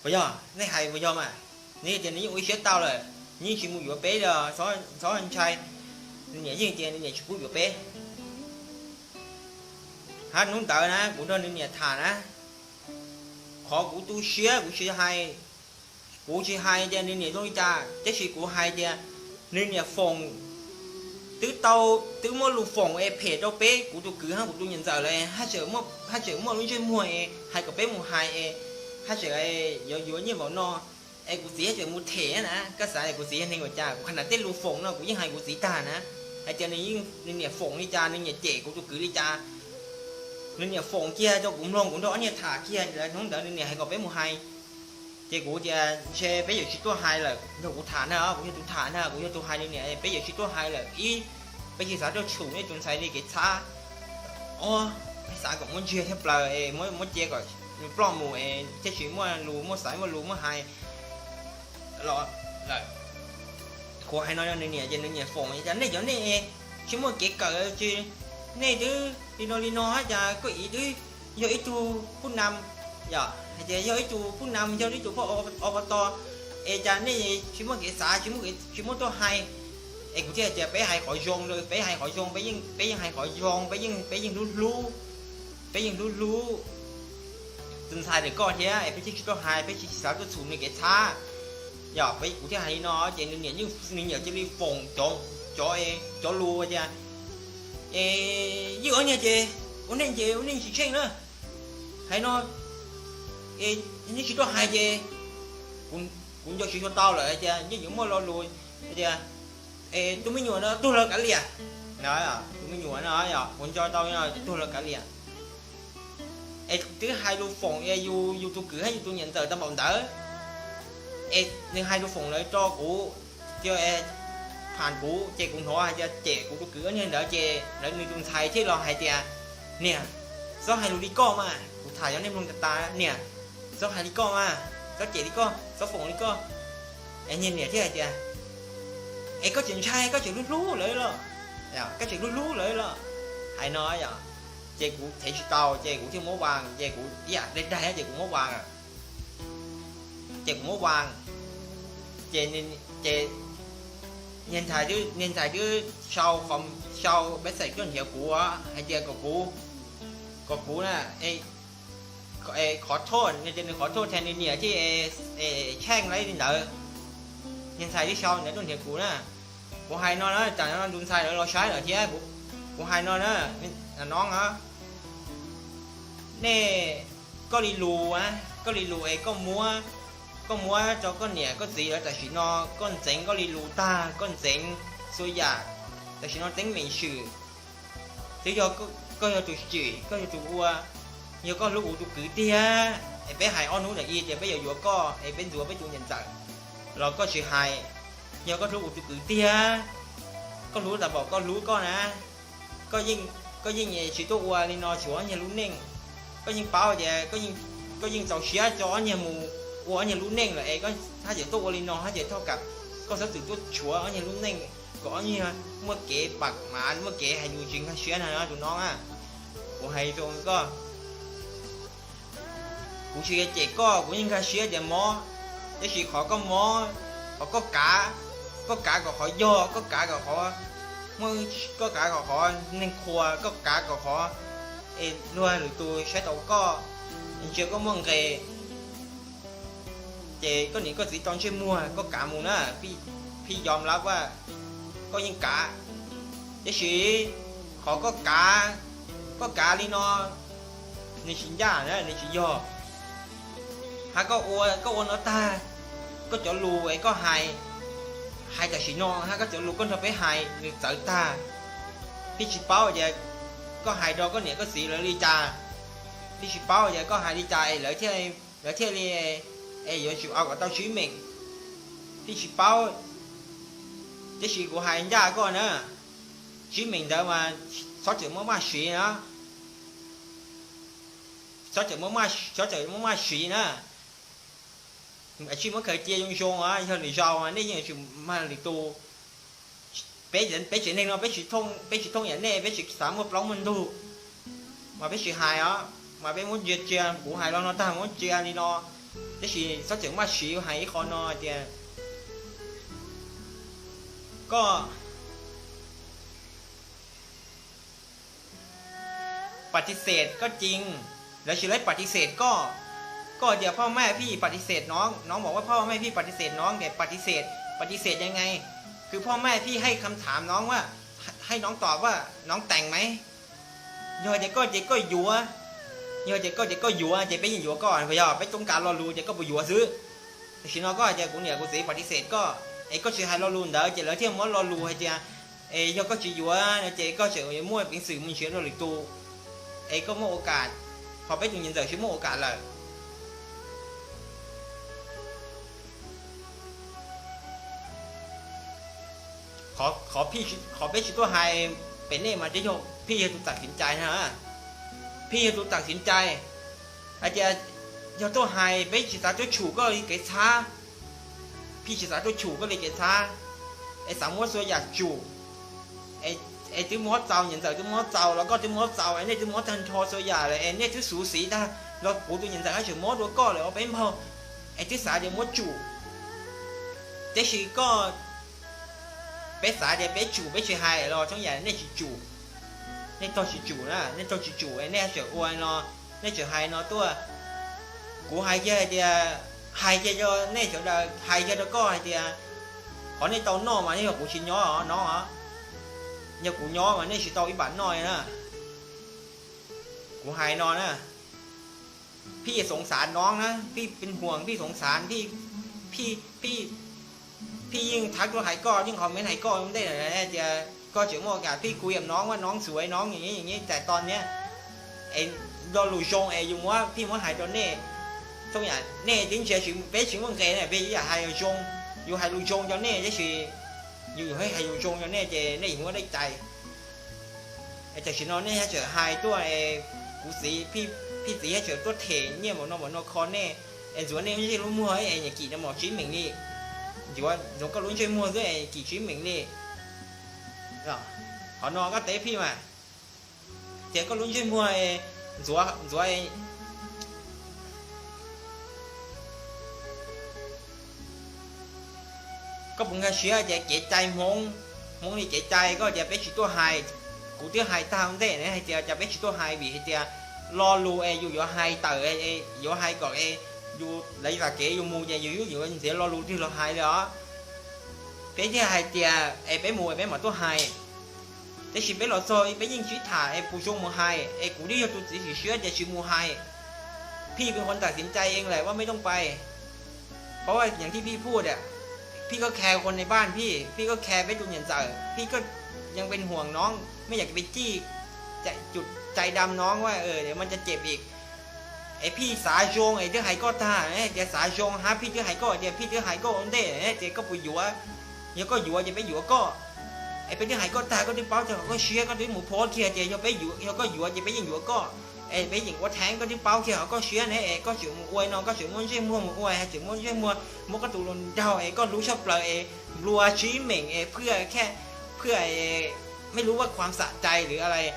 Puas yog? Nej hais puas yog mas? Nws tias nws yeej ua ib siab tau lawm, nws yeej tsis mus yuav peb li, txhob ntshai. Nws niam yeej tias nws niam tsis pub yuav peb. Hab hnub ntawd na kuv nrog nws niam tham na, qhov kuv tu siab kuv tsis hais, kuv tsis hais tias nws niam zoo li cas, tab sis kuv hais tias nws niam foom, twb tau, twb muaj lus foom es phem rau peb, kuv tus kwv hab kuv tus niam ntxawm lawm, haj tseem muaj lub ntsej muag es hais kom peb mus hais es haj tseem yuav yuav nyiaj npaum no, es kuv txiv haj tseem mus them na. Koj xav kuv txiv yog neeg ua cas? Kuv qhia na, tej lus foom no kuv yeej hais kuv txiv tag na, hais tias nws niam foom li cas, nws niam cem kuv tus kwv li cas, nws niam foom kiag rau kuv mloog, kuv nrog ob niag tham kiag, hnub ntawd nws niam hais kom peb mus hais. Ces kuv tias ntshe peb yuav tsis tuaj hais lawm, nrog kuv tham na, kuv yog tus tham na, kuv yog tus hais nws niam, peb yuav tsis tuaj hais lawm. Ib, peb tsis xav tuaj txhum nej tus ntxhais li kev txhab. Ob, peb xav kom muab ntsiag thiab plaws es muab cia kom nws ploj mus es thiaj tsis muaj lus muaj xaiv muaj lus muab hais los lawm. Kuv hais no rau nws niam ces nws niam foom tias nej cov nej tsis muaj kev kawm tsis, nej twb li no li no hab cas koj txiv twb yog ib tug pub nam, yog hais tias yog ib tug pub nam, yog ib tug pub ob pov tog, es cas nej tsis muaj kev xav, tsis muaj tuaj hais. Es kuv thiaj hais tias peb hais qhov zoo, peb hais qhov zoo, peb yeej hais qhov zoo, peb yeej, peb yeej hlub hlub, peb yeej hlub hlub tus ntxhais ntawm koj thiab es peb thiaj tsis tuaj hais, peb tsis xav tuaj txhum nws kev txhab. Yog kuv thiaj hais li no ces nws niam, nws niam cia li foom cov, cov lus tias es ywj ob niag ces ua neej ces ua neej tsis tsheej na. Hais no es nej tsis tuaj hais ces kuv nco tsis tau lawm tias yeej yuav muaj lo lus tias es tus me nyuam no tuag los kav liam. Tus me nyuam no yog kuv nco tau tuag los kav liam. Es twb hais lus foom es yus, yus tus kwv hab yus tus niam ntxawm tau npaum ntawd, es nws hais lus foom lawv rau kuv, thiab pham kuv ces kuv hnov hais tias cem kuv tus kwv ob niag ntawd ces lawv, nws tus ntxhais thiaj los hais tias niam, txhob hais lus li koj mas, kuv tham cov nej mloog tas tas, niam, txhob hais li koj mas, txhob cem li koj, txhob foom li koj. Es niag niam thiaj hais tias es koj tseem ntshai, koj tseem hlub hlub lawv los, koj tseem hlub hlub lawv los. Hais no yog ces kuv thev tsis tau ces kuv thiaj muab vas, ces kuv ib yam daig daig ces kuv muab vas, ces kuv muab vas, ces, ces niag ntxhais twb sau, sau message tuaj nrhiav kuv hais tias kom kuv, kom kuv na, qhov thoj, nws tias nws qhov thoj thiab nws niam thiaj tsheej li ntawd. Niag ntxhais twb sau ntawd tuaj nrhiav kuv na. Kuv hais no na, tam no tus ntxhais lawv los saib lawm thiab, kuv hais no na, no, nej, koj li lus, koj li lus es koj muab, koj muab rau koj niam koj txiv lawv tam sim no, koj ntxeev koj li lus tag, koj ntxeev txhua yam, tam sim no teeb meem xwm twb yog koj yog tus tsim, koj yog tus ua, yog koj hlub kuv tus kwv tiag es peb hais ob hnub ntawm i tias peb yuav yuav koj es peb ntxuav peb tus niam ntxawm los koj tsis hais, yog koj hlub kuv tus kwv tiag, koj hlub tas npaum koj hlub koj na, koj yeej tsis tuaj ua li no tshuav ob niag lub neej. Koj yeej paub tias koj yeej txaus siab tso ob niag mus ua ob niag lub neej lawm es koj haj tseem tuaj ua li no hab ces thov kom koj txhob txwm tuaj tshuav ob niag lub neej kom ob niag muaj kev pam mas muaj kev hais lus tsis nkag siab na tus no. Kuv hais rau koj, kuv tsis cem koj, kuv yeej nkag siab tias mob, tab sis qhov koj mob, qhov koj kav, koj kav kom qhov yog, koj kav kom qhov, koj kav kom qhov neeg qhuas, koj kav kom qhov es luag lwm tus saib taus koj, ntsia koj muaj nqis. Ces koj niam koj txiv tau ntsej muag koj kav mus na, phij yom lab, koj yeej kav. Tiam sis qhov koj kav, koj kav li no nws tsis ncaj na, nws tsis yog. Hab koj ua, koj ua no tag, koj cov lus es koj hais, hais tam sim no hab koj cov lus koj nrog peb hais nws txawv tag. Phij tsis paub tias koj hais rau koj niam koj txiv lawv li cas, phij tsis paub tias koj hais li cas es lawv thiaj, lawv thiaj li es yuav tsum ua kom tau tsib meem. Phij tsis paub, tiam sis kuv hais ncaj koj na, tsib meem ntawd mas txhob txawm muab maj siv na, txhob txawm muab maj siv na. Tsis muab khaws cia zoo zoo, yog lwm zaus nej yeej yuav tsum mag lwm tus. Peb tsev neeg no peb tsis thooj yam nej, peb tsis xav muaj plaub muaj ntug, mas peb tsis hais os, mas peb muab ntsia ntsia, kuv hais los no tag muab ntsia li no, Tab sis txhob tseem maj siv hais ib qho no tias kojปฏิเสธก็จริง, lawv tsis laib ปฏิเสธ koj. Koj tias พ่อแม่พี่ปฏิเสธน้อง, น้องบอกว่า พ่อแม่พี่ปฏิเสธน้อง, tias ปฏิเสธ, ปฏิเสธยังไง? คือพ่อแม่พี่ให้คำถามน้องว่า ให้น้องตอบว่า น้องแต่งไหม? Yog tias koj ces koj yuav, yog tias koj ces koj yuav ces peb yeej yuav koj, yog peb toob kas lo lus ces koj puas yuav xwb. Tam sim no koj hais tias kuv niam kuv txiv ปฏิเสธ koj, es koj tsis hais lo lus ntawd ces lawv thiaj muab lo lus hais tias, es yog koj tsis yuav no ces koj tseem muaj peev xwm mus nrhiav rau lwm tus, es koj muaj ua kam, ho peb tus niam ntxawm tsis muaj ua kam lawm. Qhov peb tsis tuaj hais pem nej mas yog phij yog tus tam xiv cai na, phij yog tus tam xiv cai. Hais tias yog tuaj hais peb tsis xav tuaj tshum koj li kev txhab, phij tsis xav tuaj tshum koj li kev txhab, es xav muab txhua yam tsum, es twb muab txaus, niam ntxawm twb muab txaus los koj twb muab txaus, es nej twb muab tag nrho txhua yam lawm, es nej twb xub xiv tag los kuv tus niam ntxawm haj tseem muab dua koj lawm ob peb npaug, es twb xav tias muab tsum. Tab sis koj, peb xav tias peb tsum peb tsis hais los txhua yam nej tsis tsum, nej tog tsis tsum na, nej tog tsis tsum nej tseem ua no, nej tseem hais no tuaj. Kuv hais kiag hais tias, hais kiag rau nej sawv daws, hais kiag rau koj hais tias qhov nej tau noj mas yog kuv tsis nyob no, yog kuv nyob mas nej tsis tau ib pam noj na. Kuv hais no na, phij xoov xav no na, phij pes huas phij xoov xav, phij, phij yeej thab tuaj hais koj, yeej qhov me hais koj ntej tias koj tseem muaj kam phij kuv yam no ua no txuav no, tais to niab, es lo lus zoo es yus muab phij muab hais rau nej. Txhua yam nej twb ntsia peb tsis muaj nqe na, peb yam hais zoo, yus hais lus zoo rau nej tab sis yus hais lus zoo rau nej ces nej yuav muaj dej cai. Tam sim no nej tseem hais tuaj, kuv txiv, phij txiv tseem tuaj them nyiaj npaum no npaum no kho nej, es ntxuav nej lub ntsej lub muag es nyiam kim no mas tsib meem li, ntxuav koj lub ntsej muag xwb es kim tsib meem li. Qhov no koj teb phij mas, tias koj lub ntsej muag ntxuav, ntxuav koj puas nkag siab tias kev cai Hmoob, Hmoob li kev cai koj tias peb tsis tuaj hais. Kuv twb hais tag ua ntej ne hais tias cas peb tsis tuaj hais vim hais tias lo lus es yus yuav hais tawm, yuav hais kom yus lawv vam kev yus mus ces yus yuav ntxiv lo lus twg los hais li os. Peb thiaj hais tias es peb mus es peb mam tuaj hais. Tab sis peb los txog peb yeej sib tham es puas zoo mus hais, es kuv twb yog tus txiv tsis siab tias tsis mus hais. Phij pes huas tais xiv cai ees lawm vaj mej tooj pais. Paub yam thib phij phuj tias, phij koj kha huas neeg npaj phij, phij koj kha peb tus niam ntxawm, phij koj yeej pes huas no, mej yam pes cij, cai dam no, mas cov cem vim es phij xav zoo es twb hais koj tag tias xav zoo hab phij twb hais koj tias phij twb hais koj ua ntej tias koj puas yuav. Yog koj yuav ces peb yuav koj. Es peb twb hais koj tag koj twb paub tias qhov koj siab koj twb mus phob kiag tias yog peb, yog koj yuav ces peb yeej yuav koj, es peb yeej ua theeb koj twb paub kiag qhov koj siab ne es koj tseem mus ua no koj tseem muaj ntsej muag mus ua, tseem muaj ntsej muag muab koj tus hluas nraug es koj hlub tshaj plaws es nplua tsib meem es phwj, phwj mej lub vaj khuam xam cai lawm.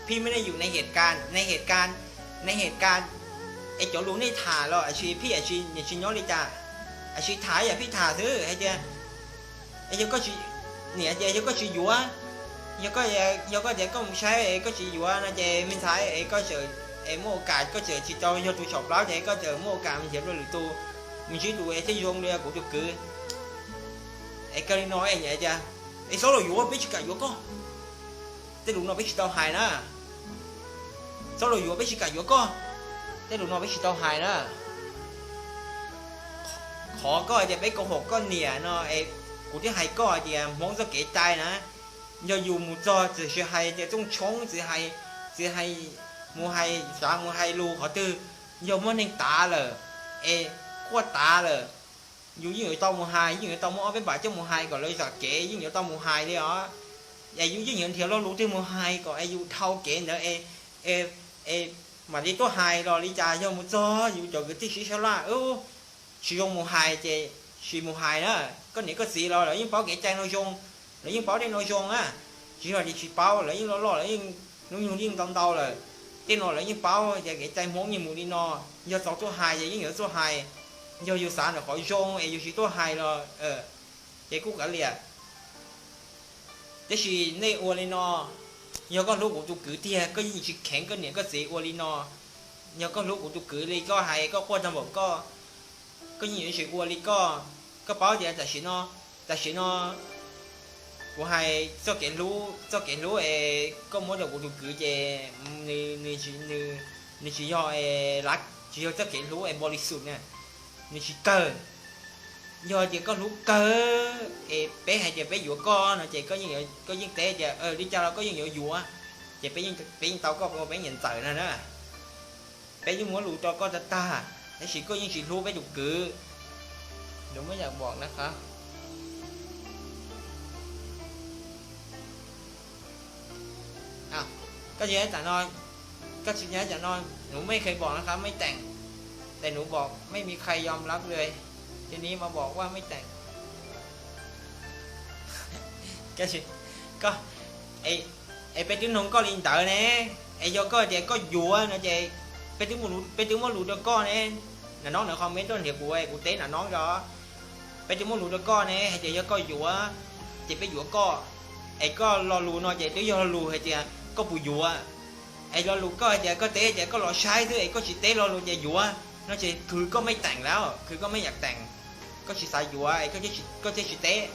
Phij mej nej yus neeg hiam kas, neeg hiam kas, neeg hiam kas, es cov lus nej tham los a tsis phij a tsis niam tsis nyob li cas, a tsis tham yam phij tham xwb hais tias, es yog koj tsis, niam tias yog koj tsis yuav, yog koj, yog koj tias koj mus saib es koj tsis yuav no ces me ntxhais es koj tseem, es muaj ua kam koj tseem tsis tau yog tus tsham plaub ces koj tseem muaj ua kam mus nrhiav dua lwm tus, mus ntsib tus es thiaj zoo li kuv tus kwv. Es kawg li no es niam tias, es xob los yuav peb tsis kam yuav koj. Tej lus no peb tsis tau hais na. Xob los yuav peb tsis kam yuav koj. Tej lus no peb tsis tau hais na. Qhov koj hais tias peb kaus hom koj niam no es kuv twb hais koj hais tias Hmoob txoj kev cai na, yog yus mus txog txawm tsis hais tias txooj tshoob, txawm hais, txawm hais mus hais xav mus hais lus qhov twg, yog muaj neeg tav lawm, es quaj tav lawm, yus yeej yuav tau mus hais, yeej yuav tau muaj ob peb npam coj mus hais kom lawv zam kev, yeej yuav tau mus hais li os. Es yus yeej yuav nrhiav lo lus twg mus hais kom es yus dhau kev ntawd es, es mam li tuaj hais los li cas. Yog mus txog yus cov kwv tij sib sab laj, tsis zoo mus hais ces tsis mus hais na. Koj niam koj txiv los lawv yeej paub kev cai no zoo, lawv yeej paub dej no zoo na. Tsis yog tias tsis paub, lawv yeej loj loj, lawv yeej hnub nyoog yeej ntau ntau lawm. Tej no lawv yeej paub tias kev cai Hmoob yeej mus li no, yog txaus tuaj hais ces yeej yuav tuaj hais, yog yus xav ntawm qhov zoo es yus tsis tuaj hais los ces kuj kav liam. Tiam sis nej ua li no, yog koj hlub kuv tus kwv tiag koj yeej tsis kheev koj niam koj txiv ua li no. Yog koj hlub kuv tus kwv li koj hais koj quaj tag npaum koj, koj yeej yuav tsis ua li koj. Koj paub tias tam sim no, tam sim no kuv hais txoj kev hlub, txoj kev hlub es koj muab rau kuv tus kwv ces nws, nws tsis yog, tsis yog txoj kev hlub es npo li xus na, nws tsis kawg. Yog tias koj hlub kawg es peb hais tias peb yuav koj no ces koj yeej teb tias li cas los koj yeej yuav yuav, ces peb yeej tau koj ua peb niam ntxawm no na. Peb yeej muab lus rau koj tag tag, tab sis koj yeej tsis hlub peb tus kwv. Nws muab yam npom na qhov, koj tsis tam no, koj tsis tam no, nws mej kheev npom na qhov mej teem, tes nws npom mej mi kheev yom lab lawm, tes nis mas npom vaj mej teem. Koj, es peb twb noog koj li ntawd ne, es yog koj tias koj yuav no ces peb twb muaj lus rau koj ne. Nam no nws qhov me tuaj nrhiav kuv es kuv teb nam no os, peb twb muaj lus rau koj ne hais tias yog koj yuav ces peb yuav koj. Es koj lo lus no ces twb yog lo lus hais tias koj puas yuav. Es lo lus koj hais tias koj teb tias koj los saib xwb es koj tsis teb lo lus tias yuav no ces khwv koj mej teem lawm, khwv koj mej yam teem. Koj tsis xav yuav es koj thiaj tsis teb,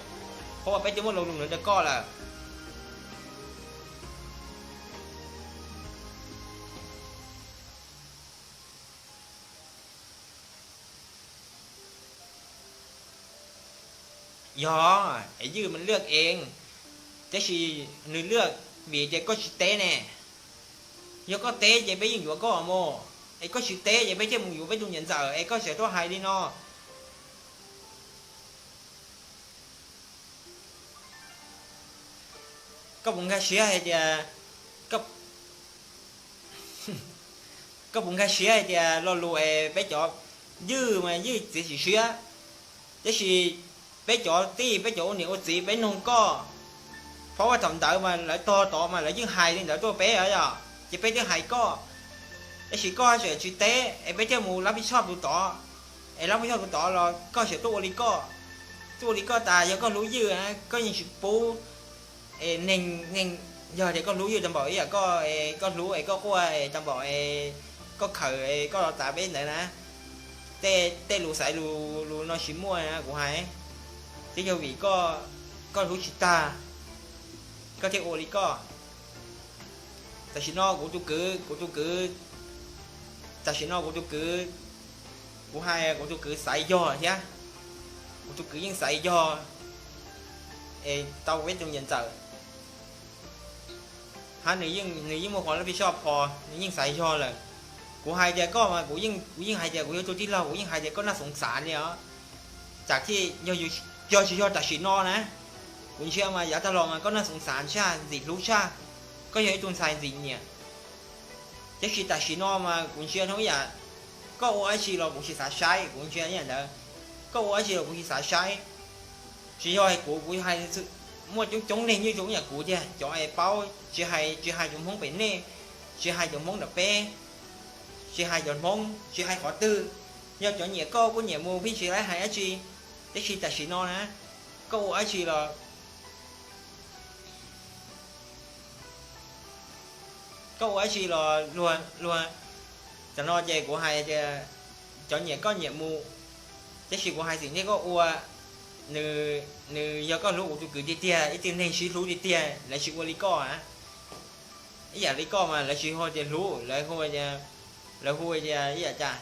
qhov uas peb twb muaj lo lus ntawd rau koj lawm. Yog es ywj mas lwj ev, tab sis nws lwj vim tias koj tsis teb ne. Yog koj teb ces peb yeej yuav koj mus, es koj tsis teb ces peb thiaj mus yuav peb tus niam ntxawm es koj tseem tuaj hais li no. Koj puas nkag siab hais tias, koj puas nkag siab hais tias lo lus es peb cov ywj mas ywj txiav txim siab, tab sis peb cov tij peb cov ua niam ua txiv peb noog koj, phau vaj thaum ntawd mas lawv tog tod mas lawv yeej hais li ntawd tuaj peb os, ces peb twb hais koj, tab sis koj tseem tsis teb es peb thiaj mus lab pij tshoj tus tod, es lab pij tshoj tus tod los koj tseem tuaj ua li koj, tuaj ua li koj tas. Yog koj hlub ywj koj yeej tsis pub neeg, neeg, yog tias koj hlub ywj tag npaum ib yam koj, koj hlub es koj quaj tag npaum, koj khaws koj los tav peb ntawd na, tej lus xaiv lus no tsis muaj kuv hais, twb yog vim koj hlub tsis tag, koj thiaj ua li koj. Tam sim no kuv tus kwv, kuv tus kwv, tam sim no kuv tus kwv, kuv hais kuv tus kwv xaiv yog thiab, kuv tus kwv yeej xaiv yog es tau peb tus niam ntxawm, hab nws yeej muaj qhov lab pij tshoj phom, nws yeej xaiv yog lawm. Kuv hais tias koj mas kuv yeej hais tias kuv yog tus tij laug kuv yeej hais tias koj naj xoov xav li os. Tam sim, yog tsis yog tam sim no na, kuv ntsia mas yav tag los mas koj naj xoov xav tshaj, ntxim hlub tshaj, koj yog ib tug ntxhais ntxim nyiam. Tab sis tam sim no mas kuv ntsia zoo ib yam, koj ua dab tsi los kuv tsis xav saib, kuv ntsia ib yam ntawd, koj ua dab tsi los kuv tsis xav saib. Tsis yog hais kuv, kuv hais, muaj coob coob neeg nyob zoo ib yam kuv tiag, cov es paub, tsis hais, tsis hais cov Hmoob pem nej, tsis hais cov Hmoob nram peb, tsis hais cov Hmoob, tsis hais qhov twg, yog cov nyiam koj kuj nyiam mus, pheej tsis laib hais dab tsi. Tab sis tam sim no na, koj ua dab tsi los koj ua dab tsi los luag, luag, tam no ces kuv hais tias cov nyiam koj nyiam mus, tab sis kuv hais xwm ntiag koj ua, nws, nws yog koj hlub kuv tus kwv tiag tiag, ib tug neeg sib hlub tiag tiag lawv tsis ua li koj a. Ib yam li koj mas lawv tsis hu tias hlub, lawv hu tias, lawv hu tias ib yam cas,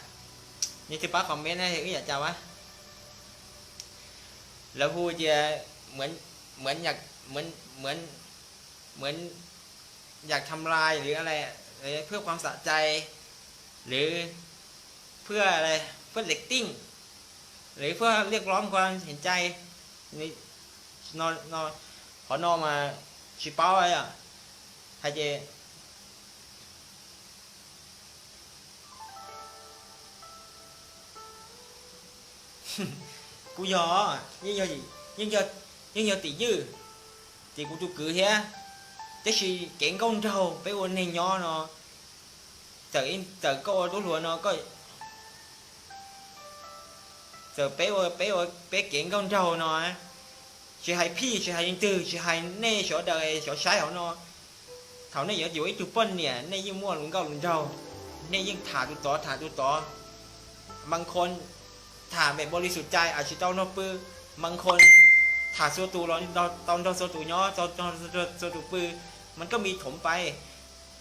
nej twb pab comment na, ib yam cas a, lawv hu tias เหมือน เหมือนอยาก เหมือน เหมือน เหมือนอยากทำลาย หรืออะไร เพื่อความสะใจ หรือ เพื่ออะไร เพื่อ rating หรือ เพื่อเรียกร้องความเห็นใจ qhov no mas tsis paub hais tias kuj yog, yeej yog tim ywj, tim kuv tus kwv thiab. Tab sis kev nkauj nraug peb ua neeg nyob no, Txawm koj ua tub hluas no, txawm peb ua peb ua peb kev nkauj nraug no, tsis hais phij tsis hais leej twg, tsis hais nej sawv daws xyov saib hauv no, thaum nej yuav yuav ib tug poj niam nej yeej muaj lus nkauj lus nraug, nej yeej tham tus tod tham tus tod, mas kho tham npem npaus li xus cai as tsis tau nrog pw, mas kho tham txhua tus los tau nrog txhua tus nyob, txhua tus pw, mas koj mi thoom pais,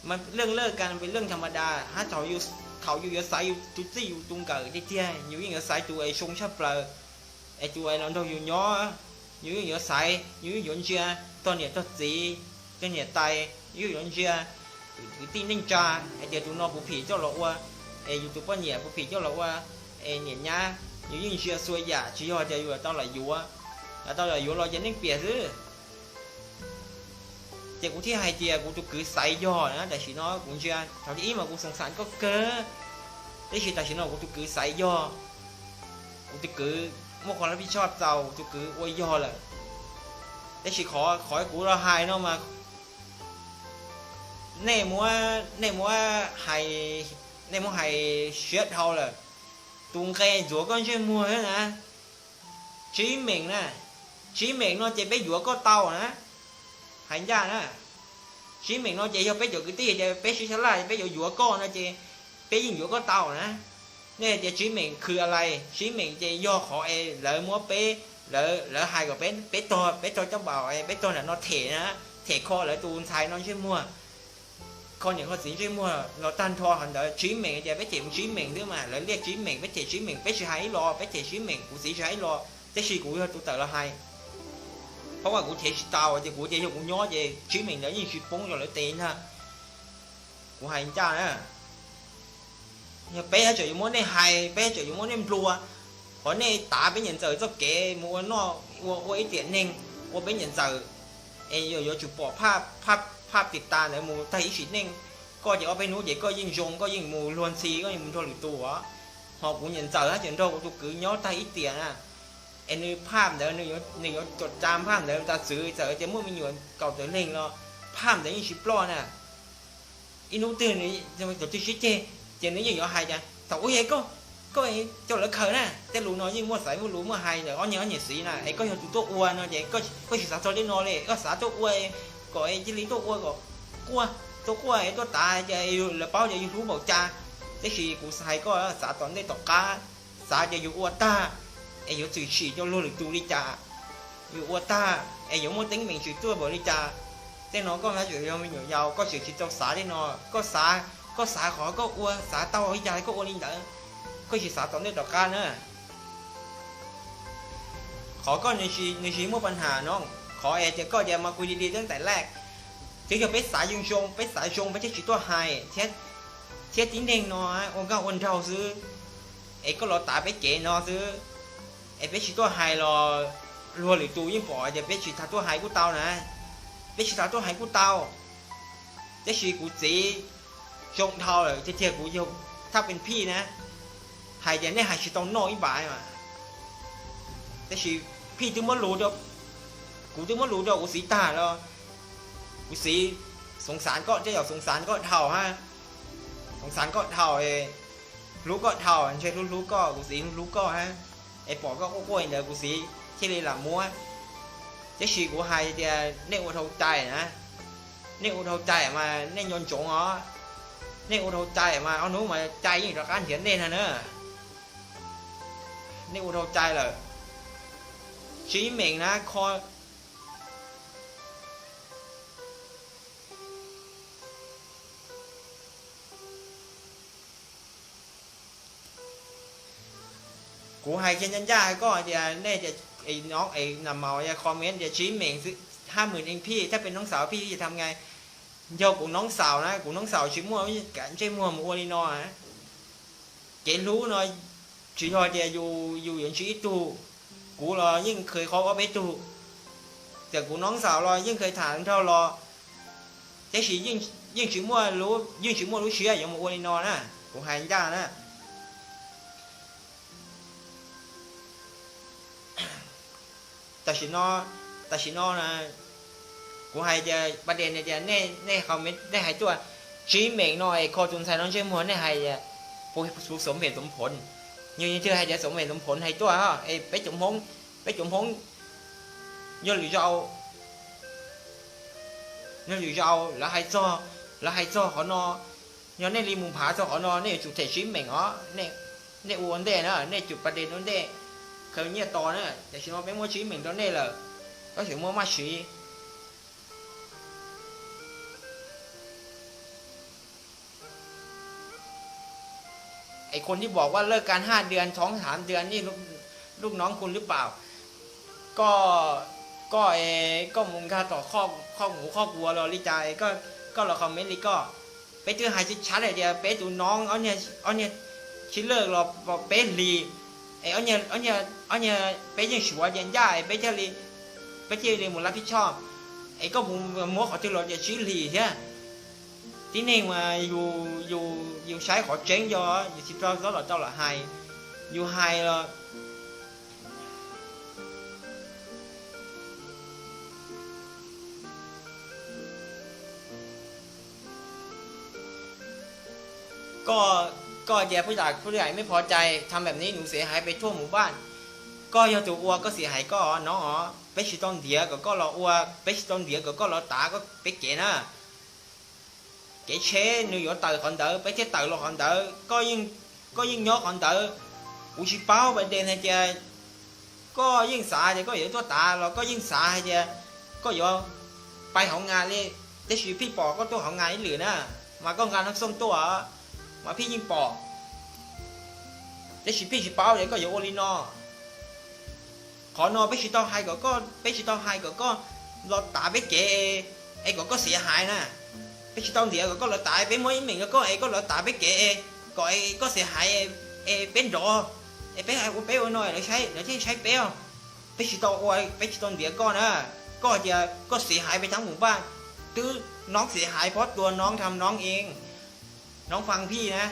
mas lej lej kas npe lej tham ma das hab, thaum yus yuav xaiv yus tus txij yus tus nkawm tiag tiag yus yeej yuav xaiv tus es zoo tshaj plaws, es tus es los nrog yus nyob, yus yeej yuav xaiv, yus yeej yuav ntsia tog niam tog txiv, tog niam tais, yus yeej yuav ntsia tus kwv tij neej tsa, hais tias tus no puas phim coj los ua, es yus tus poj niam puas phim coj los ua, es niam nyab, yus yeej ntsia txhua yam, tsis yog tias yus tau lam yuav, tau lam yuav los ces neeg piam xwb. Ces kuv thiaj hais tias kuv tus kwv xaiv yog na, tam sim no kuv ntsia thaum thib ib mas kuv xoom xav koj kawg, tab sis tam sim no kuv tus kwv xaiv yog, kuv tus kwv muaj qhov lab pij tshoj txaus, kuv tus kwv ua yog lawm. Tab sis qhov qhov kuv los hais no mas nej muab, nej muab hais, nej muab hais siab dhau lawm. Tus nqe ntxuav koj ntsej muag na, tsib meem na, tsib meem no ces peb yuav koj tau na, hais ncaj na. Tsib meem no ces yog peb cov kwv tij ces peb sib sab laj peb yuav yuav koj no ces peb yeej yuav koj tau na. Nej tias tsib meem khw a lais, tsib meem ces yog qhov es lawv muab peb, lawv hais kom peb tog, peb tog coj npaum es peb tog nram no them na, them kho lawv tus ntxhais no ntsej muag, kho niam kho txiv ntsej muag los tag nrho. Qhov ntawd tsib meem tias peb them tsib meem xwb mas lawv liaj tsib meem, peb them tsib meem, peb tsis hais ib los, peb them tsib meem, kuv txiv tsis hais ib los, tab sis kuv yog tus tawm los hais. Pab kuv them tsis tau ces kuv ces yog kuv nyob ces tsib meem ntawd yeej tsis poob rau lawv tes ntag. Kuv hais ncaj na, yog peb tseem yuav muab nej hais, peb tseem yuav muab nej nplua, qhov nej tav peb niam ntxawm txoj kev mus ua noj ua ua ib tiam neeg, ua peb niam ntxawm es yuav yuav tsum pom phaj tim tas ntawd mus tag ib sim neej. Koj ces ob peb hnub ces koj yeej zoo, koj yeej mus luag ntxhi, koj yeej mus nrog lwm tus os. Ho kuv niam ntxawm hab tseem nrog kuv tus kwv nyob tag ib tiam na, es nws phaj ntawd, nws yuav tuam tsa phaj ntawd tas txwv, txawm tias muaj me nyuam kaum tawm leeg los phaj ntawd yeej tsis ploj na. Ib hnub twg cov twg sib ceg ces nws yeej yuav hais tias thaum ub es koj coj lawv khaws na. Tej lus no yeej muaj xaiv muaj lus muaj hais ntawm ob niag ob niam txiv na, es koj yog tus tuaj ua no ces koj tsis xav txog tej no li, koj xav tuaj ua kom cia li tuaj ua kom quaj, tuaj quaj es tuaj tav ces lawv paub tias yus hlub npaum cas. Tab sis kuv hais koj xav tom ntej tom qab, xav tias yus ua tag es yuav tshwm sim rau luag lwm tus li cas, yus ua tag es yuav muaj teeb meem tshwm tuaj npaum li cas. Tej no koj hab tseem yog me nyuam yaus, koj tseem tsis tau xav tej no. Koj xav, koj xav qhov koj ua xav tau li cas koj ua li ntawd, koj tsis xav tom ntej tom qab na. Qhov koj nws tsis muaj pab ham no, qhov es tias koj tias mas kuv li li teeb tais laj, twb yog peb xav zoo zoo, peb xav zoo peb thiaj tsis tuaj hais thiab. Tib neeg no ua nkauj ua nraug xwb, es koj los tav peb cev no xwb, es peb tsis tuaj hais los luag lwm tus yeej pom tias peb tsis tas tuaj hais kuj tau na, peb tsis tas tuaj hais kuj tau. Tab sis kuv txiv zoo dhau lawm tiag tiag, kuv yog thaj pes phij na, hais tias nej hais tsis tau noj ib npav mas, tab sis phij twb muab lus, kuv twb muab lus rau kuv txiv tag los kuv txiv xoov xav koj, tej zaum xoov xav koj dhau hab, xoov xav koj dhau, hlub koj dhau, ntshe hlub hlub koj, kuv txiv hlub hlub koj hab, es pom koj quaj quaj li ntawd kuv txiv thiaj li lam muab. Tab sis kuv hais tias nej ua dhau cai na, nej ua dhau cai mas nej nco ntsoov os, nej ua dhau cai mas ob hnub mas cai yeej rov qab nrhiav nej na na. Nej ua dhau cai lawm, tsib meem na kho. Kuv hais kiag ncaj ncaj hais koj hais tias nej tias, es no es nag maus yog comment tias tsib meem xwb, hab mws ib phij thab peb noob xaus phij tham ngai. Yog kuv noob xaus na, kuv noob xaus tsis muaj ntsej muag mus ua li no. Kev hlub no tsis yog tias yus yuav ntsib ib tug, kuv los yeej kheev qhov ob peb tug, txawm kuv noob xaus los yeej kheev tham nraug los, tab sis yeej tsis muaj, yeej tsis muaj lub siab yuav mus ua li no na, kuv hais ncaj na. Tam sim no, tam sim no kuv hais tias pa des tias nej, nej hais tuaj, Tsib meem no es kho tus ntxhais no ntsej muag nej hais, puas xov mem xov phoov? Yog yog twg hais tias xov mem xov phoov hais tuaj es peb cov Hmoob, peb cov Hmoob yog lwm zaus, yog lwm zaus lawv hais txog, lawv hais txog qhov no, yog nej li mus phav txog qhov no nej yuav tsum them tsib meem os. Nej ua ua ntej na, nej tsum pas des ua ntej, khaws nyiaj tos na, tam sim no peb muab tsib meem rau nej lawm, koj tseem muaj maj siv. Es kuv twb pom ua lawj kas haj dias thoob hav dias nej lub noov kuv lub pam, koj, koj es koj mus nkag tom qhov kuv qhov kuv ua los li cas es koj los qhov me li koj. Peb twb hais tsis tshab li tias peb tus noov ob niag sib laj los peb hlis, es ob niag peb yeej suav tias ncaj es peb thiaj li, peb thiaj li mus lab phij choj, es koj mus muab qhov twg los tias tsib hlis thiab. Tib neeg mas yus, yus saib qhov tseeb yog yus tsis tau txhob los tau lam hais, yus hais los Koj, koj tias phub yam phub yam mej phov cai tham npam ni nws xiam hais peb thuaj mus npaj. Koj yog tus ua koj xiam hais koj os noov os, peb tsis tau ntiav kom koj los ua, peb tsis tau ntiav kom koj los tav peb kev na. Kev tsheb nws yuav tawm qhov ntawd peb thiaj tawm los qhov ntawd, koj yeej nyob qhov ntawd. Kuv tsis paub pas des hais tias koj yeej xav tias koj yuav tuaj tav los koj yeej xav hais tias koj yuav pais hauv nas li, tab sis phij pom koj tuaj hauv nas ib lwm na, mas koj nqa nab xooj tuaj mas phij yeej pom, tab sis phij tsis paub tias koj yuav ua li no. Qhov no peb tsis tau hais kom koj, peb tsis tau hais kom koj los tav peb kev es kom koj xiam hais na. Peb tsis tau ntiav kom koj los tav, peb muab ib meem rau koj es koj los tav peb kev es kom koj xiam hais es peb nrov, es peb hais ua peb ua no lawv thiaj saib peb os. Peb tsis tau ua, peb tsis tau ntiav koj na. Koj tias koj xiam hais peb thab mus npaj, twb noob xiam hais phob tua noob tham noob ees, noob faa phij na,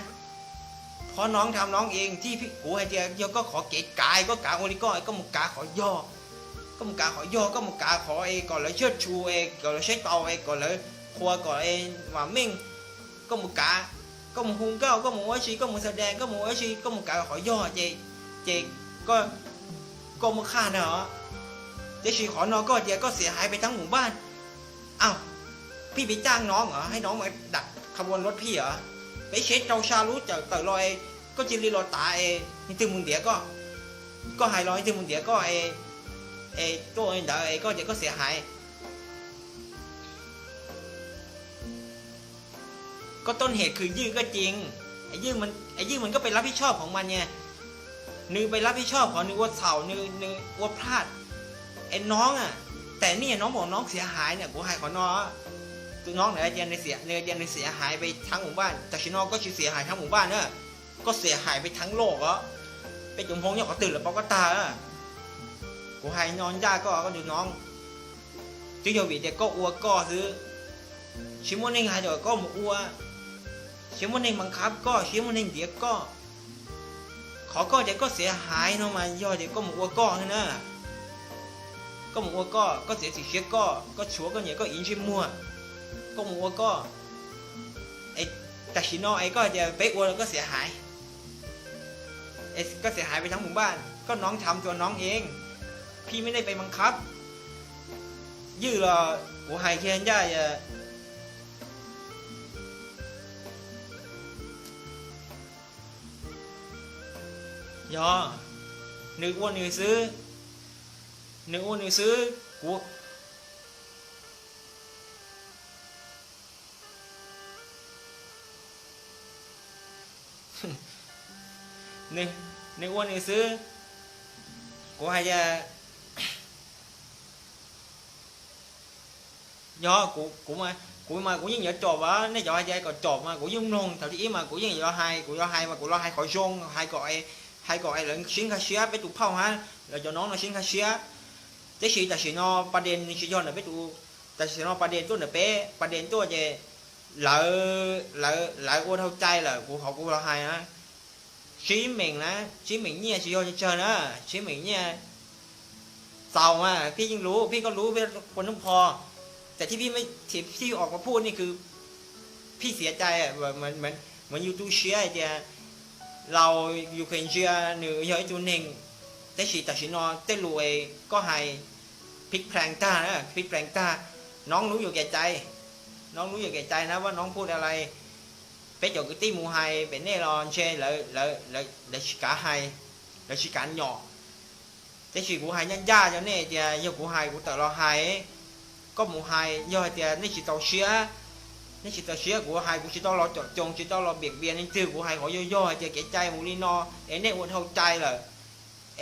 phob noob tham noob ees tij kuv hais tias yog koj qhov kev kav koj kav ua li koj, koj mus kav qhov yog, koj mus kav qhov yog, koj mus kav qhov es kom lawv tsiaj tshus es kom lawv saib taus es kom lawv qhuas kom es vam meej, koj mus kav, koj mus hu nkauj, koj mus ua si, koj mus xa dees, koj mus ua si, koj mus kav qhov yog ces, ces koj muaj qhaj ntag. Tiam sis qhov no koj tias koj xiam hais peb thab mus npaj, aw, phij peb caaj noob os, hais noob mas dam qha ua nuab phij os, peb seb rau sab lub cawm tawm los es koj cia li los tav es leej twg mus ntiav koj, koj hais los leej twg mus ntiav koj es tuaj ntawd es koj tias koj xiam hais. Koj tuaj niam khwv Ywj koj ceev, Ywj mas koj pes lab phij choj phoov mas nias, nws pes lab phij choj phoov nws ua txhaum, nws ua plaj, es noob, tes niaj noob mas noob xiam hais na, kuv hais qhov no. Tus noob ntawd tias nws tias nws xiam hais peb thab mus npaj, tam sim no koj tsis xiam hais thab mus npaj na, koj xiam hais peb thab loj os, peb cov Hmoob nyob qhov twg lawv paub koj tag. Kuv hais no ncaj koj, koj tus noob, twb yog vim tias koj ua koj xwb, tsis muaj neeg hais tias koj mus ua, tsis muaj neeg mas khab koj, tsis muaj neeg ntiav koj. Qhov koj tias koj xiam hais no mas yog tias koj mus ua koj xwb na. Koj mus ua koj, koj txiav txim siab koj, koj tshuav koj niam koj txiv ntsej muag, koj mus ua koj. Es tam sim no es koj tias peb ua los koj xiam hais, koj xiam hais peb thab mus npaj, koj noob tham tua noob ees, phij mej nej pes mas khab. Ywj los kuv hais kiag ncaj, yog nws ua nws xwb, nws ua nws xwb, kuv, nws ua nws xwb, kuv hais tias yog kuv, kuv mas kuv yeej yuav caum as, nej cov hais tias kom caum mas kuv yeej mloog, thaum thib ib mas kuv yeej yuav hais, kuv yuav hais mas kuv los hais qhov zoo, hais kom, hais kom lawv sib nkag siab, peb tus phauj hab lawv cov noob no sib nkag siab. Tiam sis tam sim no pas des nws tsis yog ntawm peb tus, tam sim no pas des tuaj ntawm peb, pas des tuaj ces lawv, lawv ua dhau cai lawm, kuv qhov kuv los hais na, tsib meem na, tsib meem nyiaj tsis yog tsawg na, tsib meem nyiaj txaus mas phij yeej luv, phij koj luv peb ua noob qho, tam thib phij, thib phij os koj phuj nej kws, phij xiav cai, mas yus tu siab hais tias laus yus kheev ntsia nws yog ib tug neeg, tab sis tam sim no tej lus koj hais phij pheej tag, phij pheej tag. Noob lub yuam kev cai, noob lub yuam kev cai na, vaj noob pub da lais. Peb cov kwv tij mus hais pem nej los ntshe lawv tsis kav hais, lawv tsis kav nyom. Tab sis kuv hais ncaj ncaj rau nej tias yog kuv hais kuv tawm los hais, koj mus hais yog hais tias nej tsis txaus siab, nej tsis txaus siab kuv hais, kuv tsis tau los com coos, tsis tau los piam pias leej twg, kuv hais qhov yog yog hais tias kev cai mus li no es nej ua dhau cai lawm,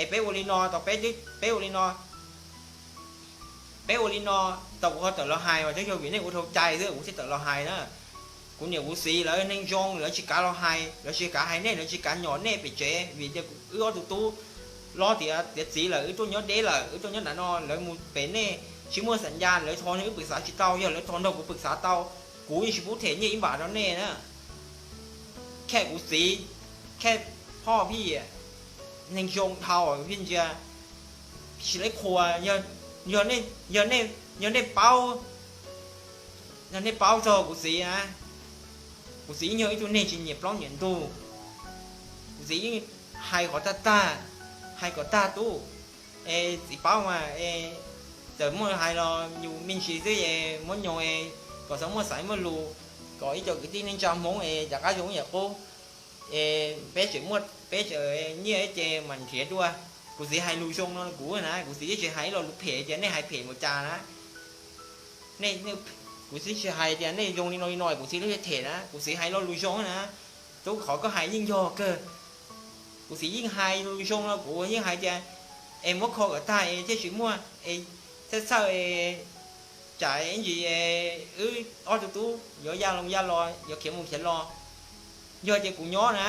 es peb ua li no tau, peb ua li no, peb ua li no tau, kuv ho tawm los hais mas twb yog vim nej ua dhau cai xwb kuv thiaj tawm los hais na. Kuv niam kuv txiv lawv neeg zoo, lawv tsis kav los hais, lawv tsis kav hais nej, lawv tsis kav nyom nej pem tsev vim tias wb ob tug tub hlob tiav txiv lawm, wb tuaj nyob deb lawm, wb tuaj nyob nram no, lawv mus pem nej tsis muaj xam ncas, lawv thov nrog wb pwm xav tsis tau, yog lawv thov nrog kuv pwm xav tau, kuv yeej tsis pub them nyiaj ib npam rau nej na. Khej kuv txiv, khej phoj phij, neeg zoo dhau phij ntsia, tsis laib qhuas, yog nej paub, yog nej paub txog kuv txiv na, kuv txiv yeej yog ib tug neeg tsis nyiam plaub nyiam ntug, kuv txiv yeej hais qhov tag tag, hais kom tag tub, es txiv paub mas, es txawm muaj hais los yus me ntsis xwb es muab nyoos es kom txhob muaj xaiv muaj lus, kom ib co kwv tij neej tsa Hmoob es rov qab zoo ib yam qub, es peb tseem muaj, peb tseem nyiaj ces mam nrhiav dua. Kuv txiv hais lus zoo no kuv na, kuv txiv twb tsis hais ib lo lus phem tias nej hais phem mus cas na. Kuv txiv tsis hais tias nej zoo li no li no kuv txiv lub them na, kuv txiv hais lo lus zoo na. Tub, qhov koj hais yeej yog kawg. Kuv txiv yeej hais lus zoo no, kuv yeej hais tias es muab kho kom tag es thiaj tsis muaj es txhawj txhawj es tsam ib ntsis wb ob tug tub yuav ya loo ya los, yuav khiav mus khiav los. Yog tias kuv nyob na,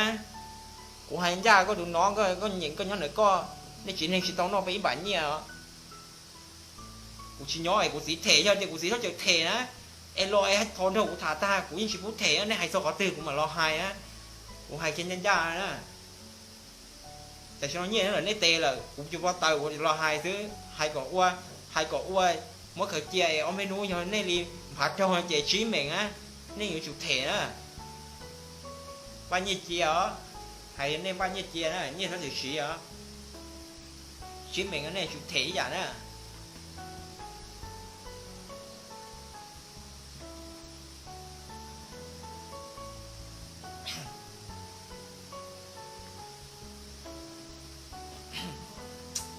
kuv hais ncaj koj tus no, koj nyeem koj nyob ntawm koj, nej tsev neeg tsis tau noj peb ib npam nyiaj os. Kuv tsis nyob es kuv txiv them, yog tias kuv txiv txhob caum them na, es los es thov nrog kuv tham tag, kuv yeej tsis pub them, nej hais txog qhov twg kuv mam los hais na. Kuv hais kiag ncaj ncaj na. Tam sim no nyiaj nyob ntawm nej tes lawm, kuv tsuas npau taws kuv los hais xwb, hais kom ua, hais kom ua, muab khaws cia es ob peb hnub yog nej li nphav raug ces tsib meem na, nej yuav tsum them na. Npaj nyiaj cia os, hais nej npaj nyiaj cia na, nyiaj txhob txwm siv os. Tsib meem nej tsum them ib yam na.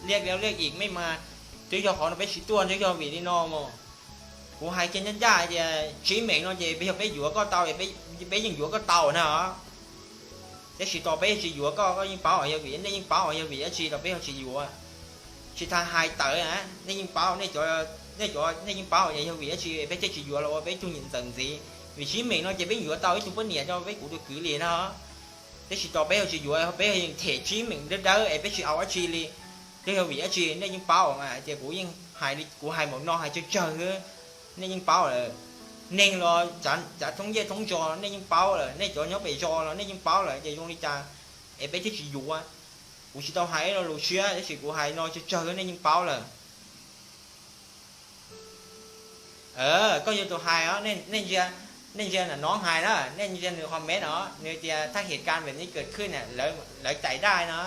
Liaj liaj im mej mas, twb yog qhov no peb tsis tuaj twb yog vim li no mas. Kuv hais kiag ncaj ncaj tias tsib meem no ces peb yog peb yuav koj tau, peb yeej yuav koj tau na. Tab sis tos peb tsis yuav koj, koj yeej paub yog vim, nej yeej paub yog vim dab tsi tos peb ho tsis yuav. Tsis tas hais tawm, nej yeej paub, nej cov, nej cov, nej yeej paub yog vim dab tsi peb thiaj tsis yuav los ua peb tug niam ntxawm ntxiv. Vim tsib meem no ces peb yuav tau ib tug poj niam rau peb kuv tus kwv li no. Tab sis tos peb ho tsis yuav, peb yeej them tsib meem dawb dawb es peb tsis au dab tsi li. Twb yog vim dab tsi nej yeej paub mas, ces kuv yeej hais li kuv hais npaum no hais tsawg tsawg xwb. Nej yeej paub lawm, neeg los tsav thoob ncej thoob zos nej yeej paub lawm, nej cov nyob pem zos los nej yeej paub lawm ces zoo li cas es peb thiaj tsis yuav. Kuv tsis tau hais lo lus tshiab tab sis kuv hais no tsawg tsawg nej yeej paub lawm. Koj yog tus hais os, nej ntsia, nej ntsia nram no hais na, nej ntsia nws comment os, nws tias thaj hiam kas vem ni kawm khwj na, lawv cais daj no.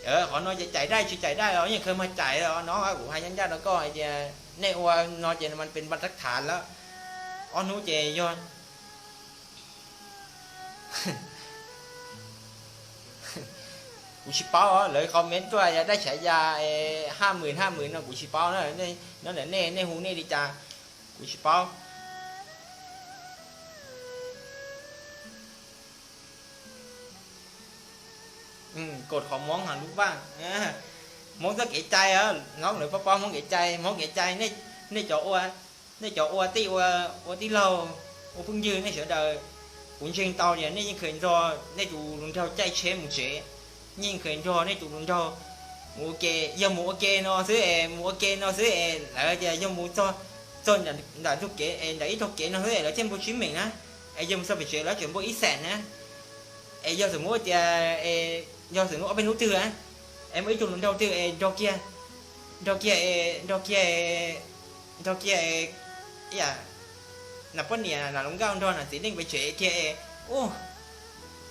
Qhov no ces cais daj tsis cais daj los yeej khaws mag cais os no, kuv hais ncaj ncaj rau koj hais tias nej ua no ces mas pes npas rab thav lawm. Ob hnub ces yog kuv tsis paub, lawv comment tuaj yog dab tshav ya haj mwm haj mwm no kuv tsis paub na, nyob ntawm nej, nej hu nej li cas kuv tsis paub. Kod qhov Hmoob hais lub vaj, Hmoob txoj kev cai, no lawv paub paub Hmoob kev cai, Hmoob kev cai, nej cov ua, nej cov ua tij ua tij laug, ua phooj ywg nej sawv daws, kuv ntseeg tau tias nej yeej khaws nrog nej tus hluas nraug caij tsheb mus tsev, nej yeej khaws nrog nej tus hluas nraug mus ua ke, yog mus ua ke no xwb es, mus ua ke no xwb es lawv tias yog mus txog, txog nram ntug kev es nram ib tog kev no xwb es lawv thiaj npuaj tsib meem na, es yog mus txog pem tsev lawv tseem npuaj ib xees na. Es yog xws muab tias, yog xws muab ob peb hnub twg, es muaj ib tug hluas nraug twg es nrog kiag, nrog kiag, nrog kiag, nrog kiag, ib yam nam poj niam nam hluas nkauj nrog nam txiv neej pes tsawg kiag es, u,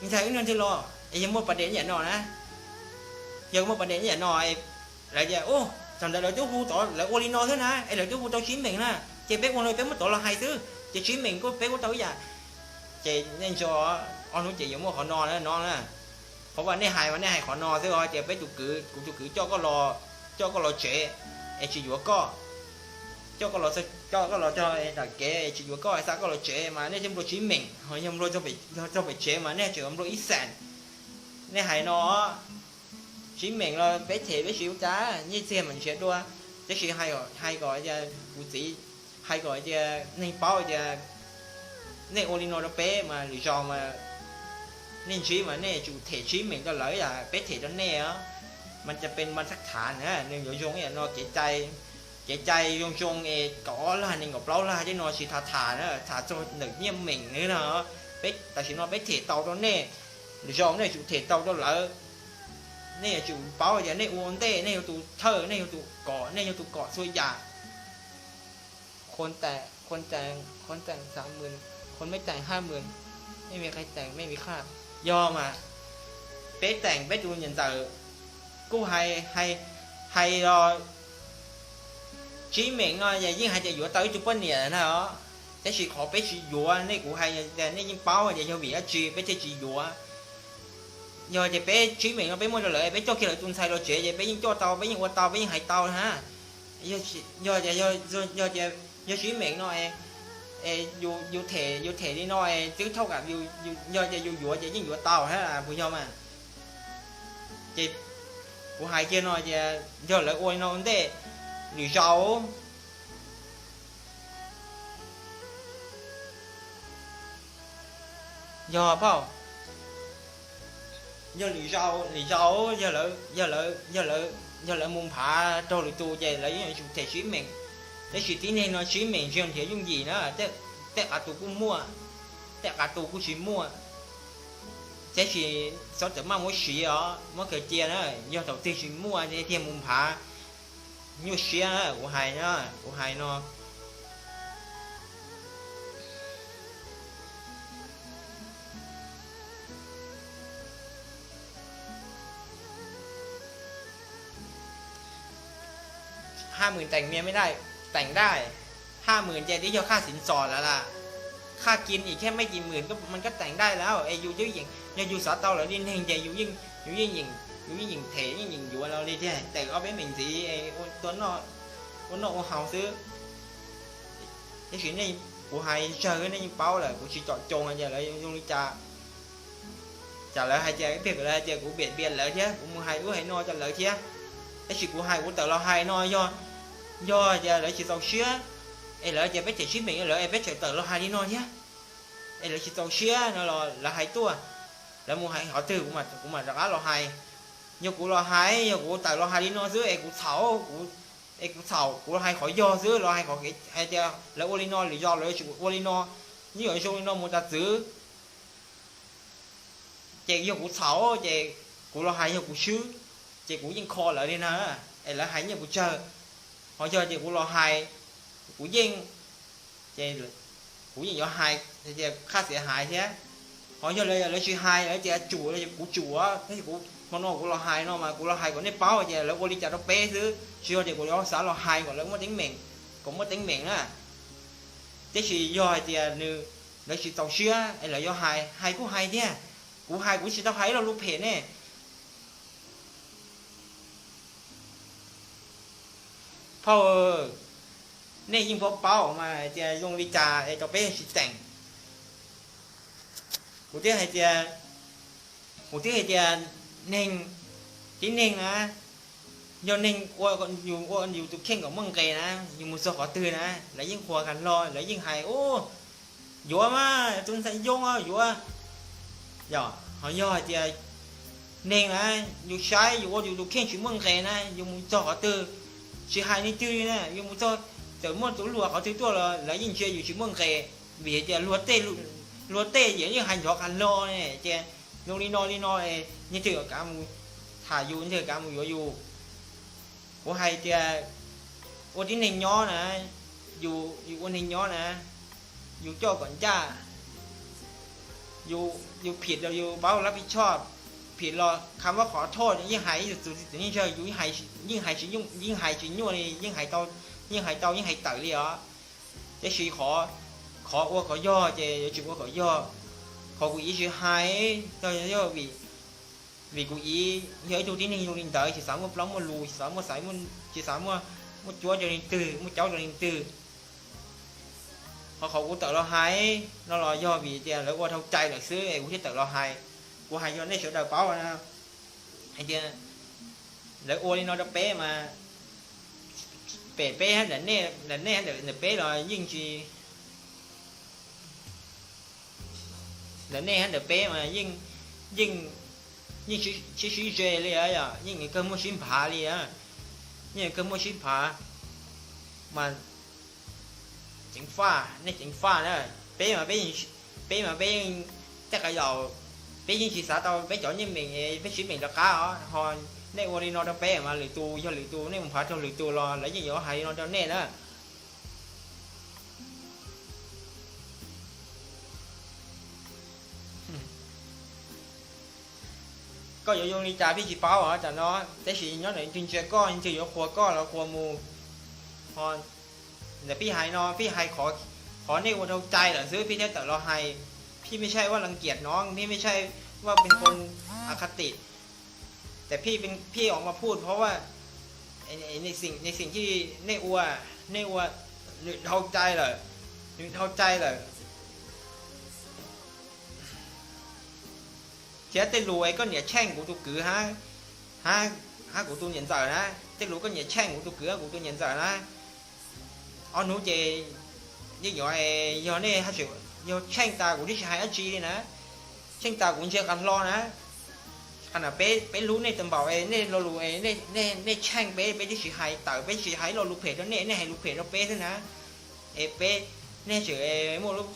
ntshai wb nyob twg los es yog muaj pas dej ib yam no na, yog muaj pas dej ib yam no, lawv tias, u, thaum ntawd lawv twb hu tod, lawv ua li no xwb na, es lawv twb hu tau Tsib Meem na, ces peb ua no peb muab tod los hais xwb ces Tsib Meem kuj peb kuj tau ib yam. Ces nej ntso ob hnub ces yuav muaj qhov no no na. Qhov uas nej hais mas nej hais qhov no xwb os, tias peb tus kwv, kuv tus kwv coj koj los, coj koj los tsev es tsis yuav koj, coj koj los, coj koj los txog nram kev tsis yuav koj, xa koj los tsev mas nej thiaj nplua Tsib Meem, ho yog nplua txog pem tsev mas nej tseem nplua ib xeem. Nej hais no, Tsib Meem los peb them peb tsis ua cas, nyiaj txiag mas nrhiav dua, tab sis hais kom tias kuv txiv, hais kom tias neeg paub tias nej ua li no rau peb mas lwm zaus mas nej ntsib mas nej tsum them Tsib Meem rau lawv yam peb them rau nej os. Mas ca pes mas thab tham na, nws yuav zoo ib yam no kev cai, kev cai zoo zoo es kaum ob lag nees nkaum plaub lag tej no tsis tham tham na, tham txog ntawm Nyiaj Meem no. Peb tam sim no peb them tau rau nej, lwm zaus nej tsum them tau rau lawv. Nej yuav tsum paub tias nej ua ntej, nej yog tus thawj, nej yog tus kom, nej yog tus kom txhua yam. Khuv teem, khuv teem, khuv teem xav mws, khuv mej teem haj mws, mej vim qai teem mej vim qhaj. Yog mas, peb teem peb tus niam ntxawm kuj hais, hais los, Tsib Meem no yeej hais tias yuav tau ib tug poj niam na os, tab sis qhov peb tsis yuav, nej, kuv hais tias nej yeej paub tias yog vim dab tsi peb thiaj tsis yuav. Yog tias peb Tsib Meem no peb muaj rau lawv, peb coj kiag lawv tus ntxhais los tsev ces peb yeej coj tau, peb yeej ua tau, peb yeej hais tau na. Yog tias, yog tias yog Tsib Meem no es yus them, yus them li no es twb thauj kam, yog tias yus yuav ces yeej yuav tau thiab puas yog mas? Ces kuv hais kiag no tias yog lawv ua li no ua ntej, lwm zaus, yog phauj, yog lwm zaus, lwm zaus yog lawv, yog lawv, yog lawv mus nphav raug lwm tus ces lawv yeej yuav tsum them Tsib Meem. Tab sis tib neeg no Tsib Meem tsis yog nrhiav yooj yim na, tej qab tus kuj muaj, tej qab tus kuj tsis muaj. Tab sis txhob txawm maj muab siv os, muab khaws cia na, yog thaum twg tsis muaj tiag mus nphav, nyuaj siab na, kuv hais, kuv hais no. Haj mwm teem mias mej dai, teem dai. Haj mwm ces twb yog khaj xiv ntxos lawm las. Khaj kis ib khaj mej kis mwm mas koj teem dai lawm es yus twb yeem, yog yus xav tau lawv li neeg ces yus yeej, yus yeej yeem them yeej yeem yuav los li tiag, teem ob peb meem ntxiv ua noj ua haus xwb. Tab sis nej, kuv hais tsawg nej yeej paub lawm, kuv tsis tsom coo hais tias lawv zoo li cas. Cas lawv hais tias ib pliag lawv hais tias kuv piam piam lawv thiab kuv mus hais ub hais no rau lawv thiab. Tab sis kuv hais kuv tawm los hais no yog, yog tias lawv tsis txaus siab es lawv tias peb them Tsib Meem lawm es peb tseem tawm los hais li no thiab, es lawv tsis txaus siab no los lawv hais tuaj, lawv mus hais qhov twg kuv mam rov qab los hais. Yog kuv los hais, yog kuv tawm los hais li no xwb es kuv txhaum, es kuv txhaum kuv los hais qhov yog xwb, los hais qhov hais tias lawv ua li no lwm zaus lawv tseem ua li no, yeej yuav zoo li no mus tas txwv. Ces yog kuv txhaum ces kuv los hais yog kuv swb, ces kuv yeej kho lawv li na, es lawv hais nyiaj kuv tsawg. Ho yog tias kuv los hais, kuv yeej, ces kuv yeej yuav hais tias khaj xiam hais thiab. Ho yog lawv, lawv tsis hais, lawv tias tsum los kuv tsum, tab sis kuv, hmo no kuv los hais no mas kuv los hais kom nej paub tias lawv ua li cas rau peb xwb, tsis yog tias kuv yuav xav los hais kom lawv muaj teeb meem, kom muaj teeb meem na. Tab sis yog hais tias nws, lawv tsis txaus siab es lawv yuav hais, hais kuj hais thiab. Kuv hais kuv tsis tau hais ib lo lus phem ne. Phauj, nej yeej paub paub mas hais tias zoo li cas es rau peb tsis teem. Kuv thiaj hais tias, kuv thiaj hais tias neeg, tib neeg na, yog neeg ua, yus ua yus tus kheej kom muaj nqis na, yus mus txog qhov twg na lawv yeej qhuas kag hlo, lawv yeej hais, u, yuav mas tus ntxhais yoo yuav. Yog, ho yog hais tias neeg na, yus saib yus ua yus tus kheej tsis muaj nqis na, yus mus txog qhov twg, tsis hais neeg twg li na, yus mus txog, txawm muaj tus luag qhov twg tuaj los lawv yeej ntsia yus tsis muaj nqis, vim hais tias luag tej, luag tej yeej hais nrov kag hlo ne, tias zoo li no li no, neeg twg kav mus tham yus, neeg twg kav mus yuav yus. Kuv hais tias ua tib neeg nyob na, yus, yus ua neeg nyob na, yus coj kom ncaj, yus phim los yus paub lab pib choj, phim los kham vob qhov thoj yeej hais, yus txwv txiv txiv neej tsawg yus yeej hais tsis yooj, yeej hais tsis nyuaj li, yeej hais tau, yeej hais tau yeej hais tawm li os. Tab sis qhov, qhov ua kom yog ces yuav tsum ua kom yog. Qhov kuv ib tsis hais, yog vim, vim kuv ib yog ib tug tib neeg zoo li ntawd, tsis xav muaj plaub muaj lus, tsis xav muaj xaiv, tsis xav muaj, muaj cuab rau leej twg, muaj caub rau leej twg. Ho qhov kuv tawm los hais no los yog vim tias lawv ua dhau cai lawm xwb es kuv thiaj tawm los hais. Kuv hais rau nej sawv daws paub na, hais tias lawv ua li no rau peb mas, pem peb, ntawm nej ntawm peb los yeej tsis, ntawm nej ntawm peb mas yeej, yeej, yeej sib sib ze li, yeej kawg muaj sib nphav li, yeej kawg muaj sib nphav mas ceev faj, nej ceev faj na. Peb mas peb, peb mas peb yeej, tej qhov yaum, peb yeej tsis xav tau peb cov nyiaj meem, peb siv meem rov qab os. Ho nej ua li no rau peb mas lwm tus yog lwm tus, nej mus nphav raug lwm tus los lawv yeej yuav hais li no rau nej na. Koj yuav zoo li cas peb tsis paub os tam no, tab sis nyob ntawm ntwg ntsia koj, ntwg yuav qhuas koj los qhuas mus. Ho ntawm peb hais no, peb hais qhov nej ua dhau cai lawm xwb peb thiaj tawm los hais. Peb tsis yog vaj leej kiam no, peb tsis yog vaj pes koos a kha tim, tab sis peb, peb os mas phuj phav vaj, nej xeem, nej xeem tsis, nej ua, nej ua, nws dhau cai lawm, nws dhau cai lawm. Thiab tej lus es koj niam tsheej kuv tus kwv hab, hab kuv tus niam ntxawm na, tej lus koj niam tsheej kuv tus kwv hab kuv tus niam ntxawm na, ob hnub ces yeej yuav, yog nej haj tseem, yog tsheej tas kuv twb tsis hais dab tsi li na, tsheej tas kuv ntsia qas hlo na. Qhov no peb, peb hlub nej tau npaum es nej lo lus es nej tsheej peb, peb twb tsis hais tawm, peb tsis hais lo lus phem rau nej, nej hais lus phem rau peb xwb na. Es peb, nej tseem muaj lub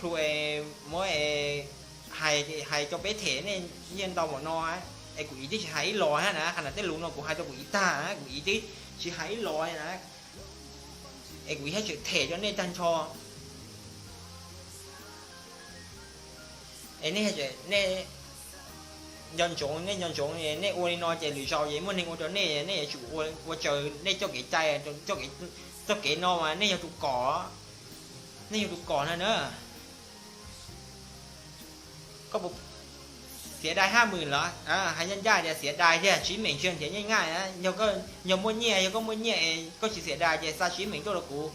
plhu es muab hais, hais rau peb them nej yeej ntau npaum no, es kuv ib twb tsis hais ib los na, qhov no tej lus no kuv hais rau kuv ib tag, kuv ib twb tsis hais ib los na, es kuv ib haj tseem them rau nej tag nrho. Es nej, nej nco ntsoov, nej nco ntsoov, nej ua li no ces lwm zaus es muaj neeg ua rau nej, nej yuav tsum ua raws nej txoj kev cai, txoj kev no mas nej yog tus kom, nej yog tus kom no na. Koj puas xiav dai hab mwm los? Hais ncaj ncaj tias xiav dai tiag, siv meem tsis yog nrhiav nyaj nyaj. Yog muaj nyiaj, yog koj muaj nyiaj es koj tsis xiav dai ces xa siv meem tuaj rau kuv.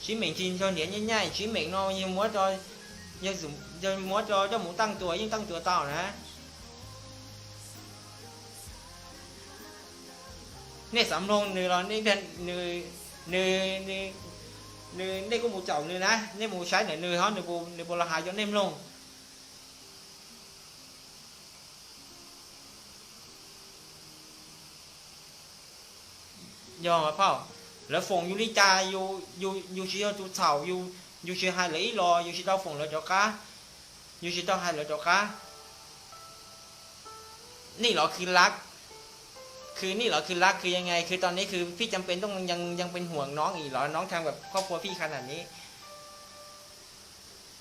Siv meem tsis yog nrhiav nyaj nyaj, siv meem no yog muab rau, yog muab rau coj mus taj tuas yeej taj tuas tau na. Nej xav mloog nws los, nws, nws, nej kuj mus caum nws na, nej mus saib ntawm nws ho nws puas los hais rau nej mloog. Yog phauj, lawv foom yus li cas, yus tsis yog tus txhaum, yus tsis hais lawv ib los, yus tsis tau foom lawv rov qab, yus tsis tau hais lawv rov qab. Nej los khwv lab, khwv nej los khwv lab khwv yog nga, khwv tau nej khwv pij cam pes ntooj yeej pes huam nov ib los nov thaj koj pua pij kha nam ne.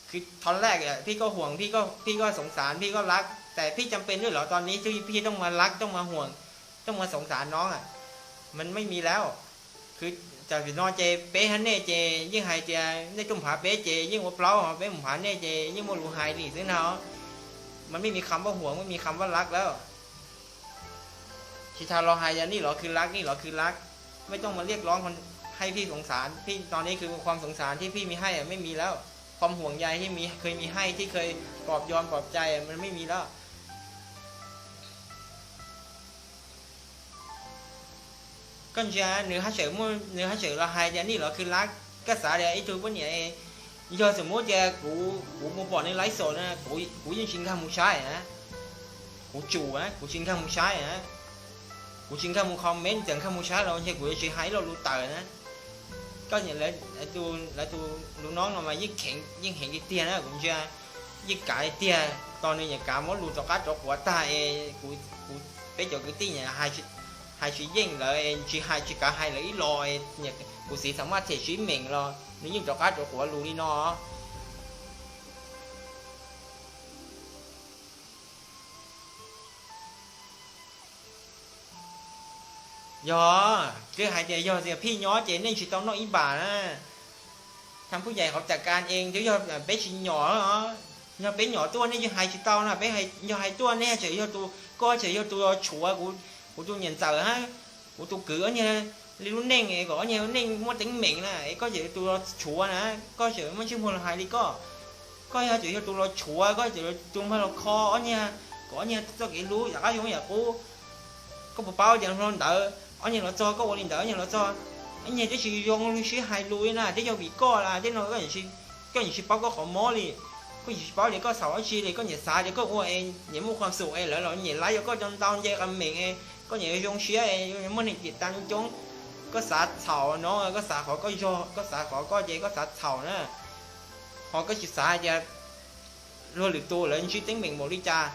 Khwv thov laj pij koj huam, pij koj xoov xav, pij koj lab, tes pij cam pes ntooj los tau nej twb pij tooj mas lab tooj mas huam, tooj mas xoov xav nov. Mas meej mi lawm. Khwv tam sim no ces peb hab nej ces yeej hais tias nej tuaj nphav peb ces yeej ua plaub, ho peb mus nphav nej ces yeej muaj lus hais li xwb no. Mas meej mi kham vaj huam, meej mi kham vaj lab lawm. Tsis tas los hais yog nej los khwv lab, nej los khwv lab, meej tooj mas liaj lov, hais pij xoov xav, pij tau nej khwv kham xoov xav thiab pij mi hais meej mi lawm. Kham huam yais thiab khwv mi hais thiab khwv pom yos pom cai mas meej mi lawm. Koj ntsia nws haj tseem, nws haj tseem los hais tias nej los khwv lab, koj xav tias ib tug poj niam yog txawm muab tias kuv, kuv mus pom nws laiv xom na, kuv yeej tsis nkag mus saib na. Kuv tsum na, kuv tsis nkag mus saib na. Kuv tsis nkag mus comment, txawm nkag mus saib los ntshe kuv yuav tsis hais ib lo lus tawm na. Koj niam, lawv tus lus noob no mas yeej heev tiag tiag na, kuv ntsia yeej kav tiag. Tos nws niam kav muab lus rov qab rov quav tag es kuv, peb cov kwv tij niam hais tsis, hais tsis yeej lawv, tsis hais tsis kav hais lawv ib los, kuv txiv txawm maj them sib meem los nws yeej rov qab rov quav lus li no. Yog, twb hais tias yog tias phij nyob ces nej tsis tau noj ib npam na. Tham phuj yais qhov cas kas ees twb yog peb tsis nyom, yog peb nyom tuaj nej yeej hais tsis tau na, peb yog hais tuaj nej tseem yog tus, koj tseem yog tus tshuav kuv tus niam ntxawm hab kuv tus kwv ob niag li lub neej es kom ob niag lub neej muaj teeb meem na es koj tseem yog tus los tshuav na, koj tseem muaj ntsej muag los hais li koj. Koj yog tseem yog tus los tshuav, koj tseem yog tus mag los kho ob niag, kom ob niag txoj kev hlub yam qab zoo yam qub. Koj puas paub tias hlo ntawd ob niag los txog koj ua li ntawd ob niag los txog, ob niag twb tsis zoo sib hais lus li na, twb yog vim koj las tej no, koj yeej tsis paub koj qhov mob li. Koj yeej tsis paub tias koj xav dab tsi li, koj nyiam xav tias koj ua es nyiam muaj khuam xum es lawv los nyiam laib yuav koj cov ntau nce qa meem es koj nyiam zoo siab es muaj neeg tiam tas coob coob. Koj xav txhaum no, koj xav qhov koj yog, koj xav qhov koj ces koj xav txhaum na. Ho koj tsis xav hais tias luag lwm tus lawv ntsib teeb meem npaum li cas.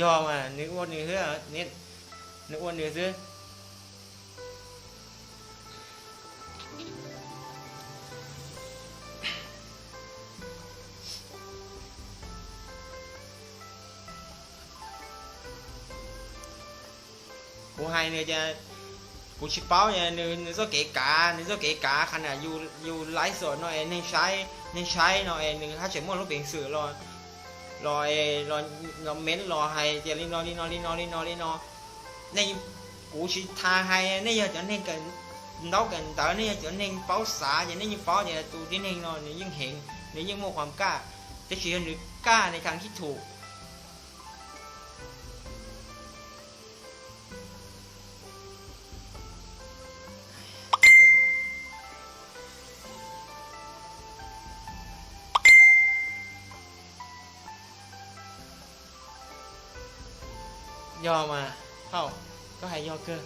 Yog mas nws ua nws xwb, nws ua nws xwb. Kuv hais nws tias kuv tsis paub nws, nws txoj kev kav, nws txoj kev kav qhov na, yus laib xom no es neeg saib, neeg saib no es nws haj tseem muaj lub peev xwm los, los, los mev los hais tias li no li no li no li no li no. Nej, kuv tsis tas hais nej yog cov neeg kawm ntaub kawm ntawv, nej yog cov neeg paub xav ces nej yeej paub tias tus tib neeg no nws yeej heev, nws yeej muaj khuam kaj, tab sis yog nws kaj nws thav khib thum. Yog mas, thaum koj hais yog kawg.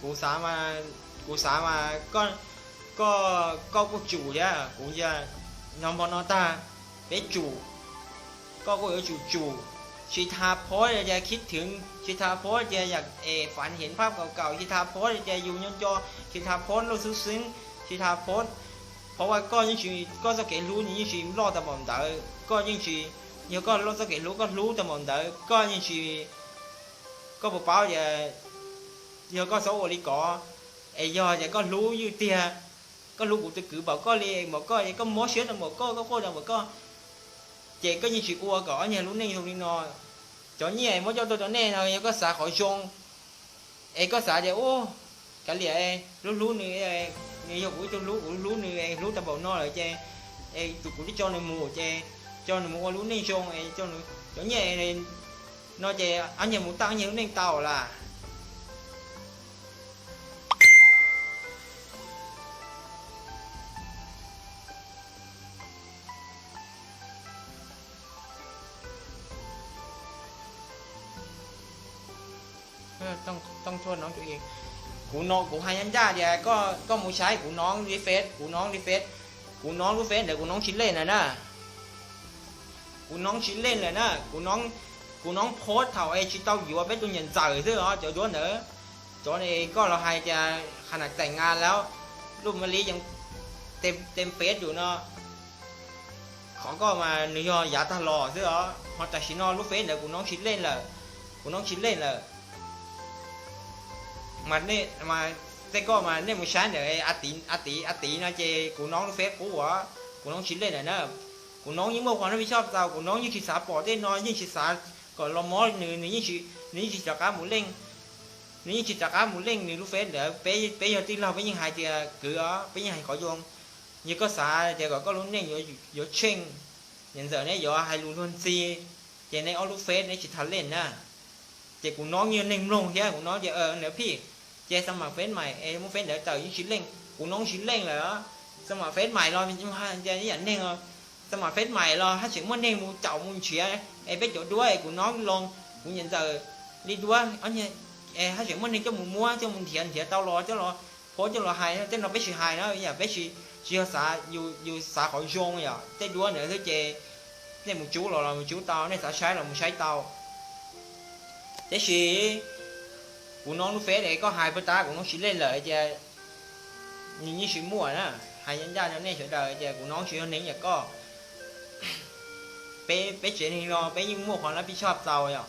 Kuv xav mas, kuv xav mas koj, koj kuj tsum thiab kuv, yog hmo no tag peb tsum, koj kuj yuav tsum tsum. Tsis tas phob tias khib thwv, tsis tas phob tias yam es fav hev phab kaum kaum, tsis tas phob tias yus nyob nco, tsis tas phob luj xwb xeeb, tsis tas phob, phob ua koj yeej tsis, koj txoj kev hlub nws yeej tsis loj tau npaum ntawd, koj yeej tsis, yog koj loj txoj kev hlub koj hlub tau npaum ntawd koj yeej tsis, koj puas paub tias yog koj txhob ua li ko, es yog tias koj hlub ywj tiag, koj hlub kuv tus kwv npaum koj li npaum koj, koj mob siab tau npaum koj, koj quaj tau npaum koj, ces koj yeej tsis ua kom ob niag lub neej zoo li no. Cov nyiaj muab coj tuaj rau nej no yog koj xav qhov zoo, es koj xav tias ub, kav liam, hlub hlub nws, nws yog kuv ib tug hlub, kuv hlub nws, hlub tau npaum no lawm ces, es tus kuv twb tso nws mus ces, tso nws mus ua lub neej zoo, cov nyiaj no ces ob niag mus tag ob niag lub neej tau lawm. Kuv no kuv hais ncaj ncaj tias koj mus saib kuv nob li feb, kuv nob li feb, kuv nob lub feb ntawd kuv nob tsis lej lawm na. Kuv nob tsis lej lawm na, kuv nob, kuv nob phob thaum es tsis tau yuav peb tus niam ntxawm xwb os, cov duab ntawd. Cov koj los hais tias qha nam taim nqa lawm, lub ma li yeej tem feb lawm no. Qhov koj mas nws yog yav tag los xwb os, ho tam sim no lub feb ntawd kuv nob tsis lej lawm, kuv nob tsis lej lawm. Mas tej koj mas nej mus saib ntawm a tiv, a tiv, a tiv no ces kuv nob lub feb qub as, kuv nob tsis lej lawm na. Kuv nob yeej muaj khuam nab pis choj txaus, kuv nob yeej tsis xav pom tej no, yeej tsis xav kom los mob nws, nws yeej tsis rov qab mus leej, nws yeej tsis rov qab mus leej nws lub feb ntawd. Peb yog tij laug peb yeej hais tias kwv os, peb yeej hais qhov zoo. Yog koj xav tias kom koj lub neej yuav tsheej, niam ntxawm neb yuav hais lus luag ntxhi, ces neb ob lub feb neb tsis tau lej na. Ces kuv nob yog neeg mloog thiab kuv nob tias nws phij, ces xa mam feb mais es muab feb ntawd tawm yeej tsis leej, kuv nob tsis leej lawm. Xa mam feb mais los yam neeg os, Xab mam feb mais los haj tseem muaj neeg mus caum mus nrhiav es peb cov duab es kuv nob loo, kuv niam ntxawm li duab, haj tseem muaj neeg coj mus muab coj mus nrhiav, nrhiav tau los coj los phuab coj los hais, tej no peb tsis hais na, yam peb tsis, tsis yog xav, yus xav qhov zoo yom, tej duab ntawd xwb ces nej mus tsub los los mus tsub tau, nej xav saib los mus saib tau. Tiam sis kuv nob lub feb es koj hais puag ta kuv nob tsis lej lawm tias nws yeej tsis muaj na. Hais ncaj ncaj rau nej sawv daws tias kuv nob tsis yog neeg yam koj. Peb, peb tsev neeg no peb yeej muaj qhov lab pij txhoj txaus yom,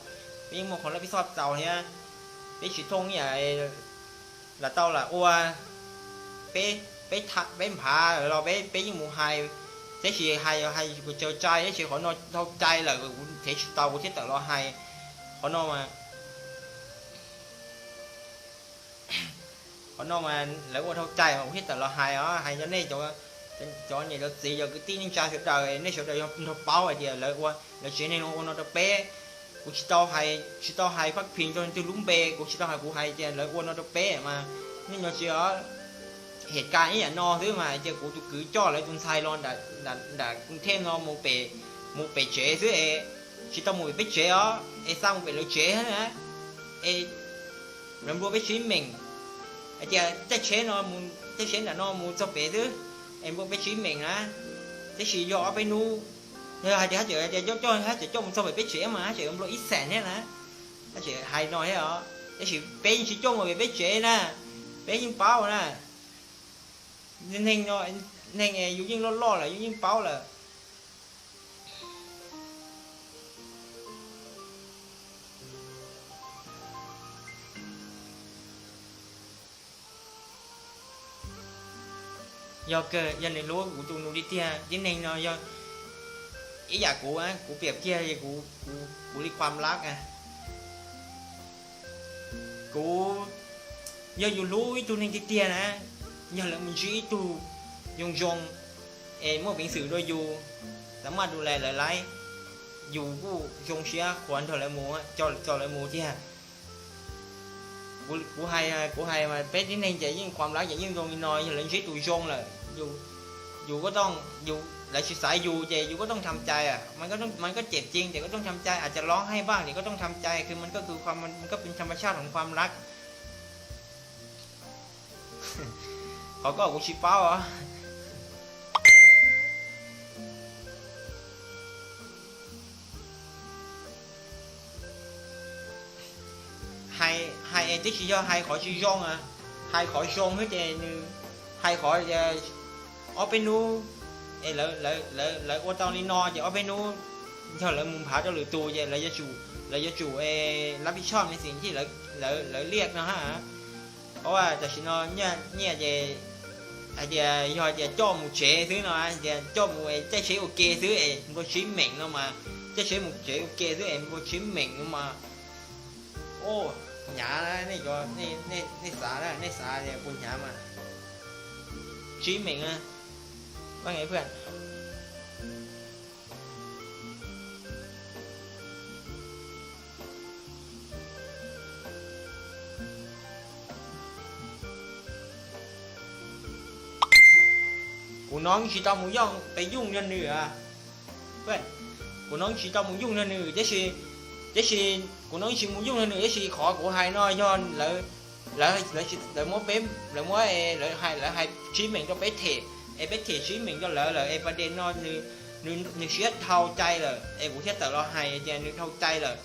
peb yeej muaj qhov lab pij txhoj txaus thiab. Peb tsis thooj ib yam lam tau lam ua, peb, peb, peb nphav los peb, peb yeej mus hais, tab sis hais hais kuv tsaws cai, tab sis qhov no dhau cai lawm kuv thev tsis tau kuv thiaj tawm los hais. Qhov no mas, qhov no mas lawv ua dhau cai mas kuv thiaj tawm los hais os, hais rau nej cov niam cov txiv cov kwv tij neej tsa sawv daws, nej sawv daws yog nrog paub hais tias lawv ua, lawv tsev neeg no ua no rau peb. Kuv tsis tau hais, tsis tau hais fab phim rau leej twg lub npe, kuv tsis tau hais, kuv hais tias lawv ua no rau peb mas nej nyob tsis os. Hem kas ib yam no xwb mas hais tias kuv tus kwv coj lawv tus ntxhais los nram Koob Thej no mus pem, mus pem tsev xwb es tsis tau mus pem peb tsev os, es xa mus pem lawv tsev na. Es lawv nplua peb tsib meem, hais tias caij tsheb no, caij tsheb nram no mus txog pem xwb, es nplua peb tsib meem na. Tab sis yog ob peb hnub, yog hais tias hab tseem tias coj, hab tseem coj mus txog pem peb tsev mas hab tseem nplua ib xees thiab na. Hab tseem hais no thiab os, tab sis peb yeej tsis coj mus pem peb tsev na, peb yeej paub na. Neeg no, neeg yus yeej loj loj lawm yus yeej paub lawm. Yog kawg, yog nws hlub kuv tus nus li tiag, tib neeg no yog ib yam kuv, kuv piam kiag kuv li khuam lab. Kuv, yog yus hlub ib tug neeg tiag tiag na, yog lawv mus ntsib ib tug zoo zoo es muaj peev xwm rau yus, txav maj du lais lawv laib, yus kuj zoo siab qhuav nrog lawv mus, coj lawv mus tiag. Kuv hais, kuv hais mas peb tib neeg ces yeej khuam lab ces yeej zoo li no, yog lawv ntsib tus zoo lawm, yus kuj, lawv tsis xaiv yus ces yus kuj tooj tham cai. Mas koj cem ceeb ces koj tooj tham cai, aw cas lov haij npaj ces koj tooj tham cai, kws mas koj kws khuam, koj pw tham paj tshaj hloov khuam lab. Qhov koj kuv tsis paub os. Hais, hais es twb tsis yog hais qhov tsis zoo, hais qhov zoo xwb ces nws, hais qhov ob peb hnub es lawv ua tau li no ces ob peb hnub yog lawv mus nphav rau lwm tus ces lawv yuav tsum lab pij tshoj me ntsis thiaj lawv liaj no ha. Au, tam sim no nyiaj ces hais tias yog hais tias coj mus tsev xwb no, hais tias coj mus caij tsheb ua ke xwb es nplua tsib meem no mas, caij tsheb mus tsev ua ke xwb es nplua tsib meem no mas. Hnyav, nej xav, nej xav puas hnyav mas, tsib meem na. Kuv no tsis tau mus yooj, peb yooj yog nws, kuv no tsis tau mus yooj yog nws, tiam sis kuv no tsis mus yooj yog nws, tiam sis qhov kuv hais no yog lawv, lawv muab peb, lawv muab, lawv hais tsib meem rau peb them, es peb them tsib meem rau lawv lawm es pas des no nws siab dhau cai lawm es kuv thiaj tawm los hais tias nws dhau cai lawm.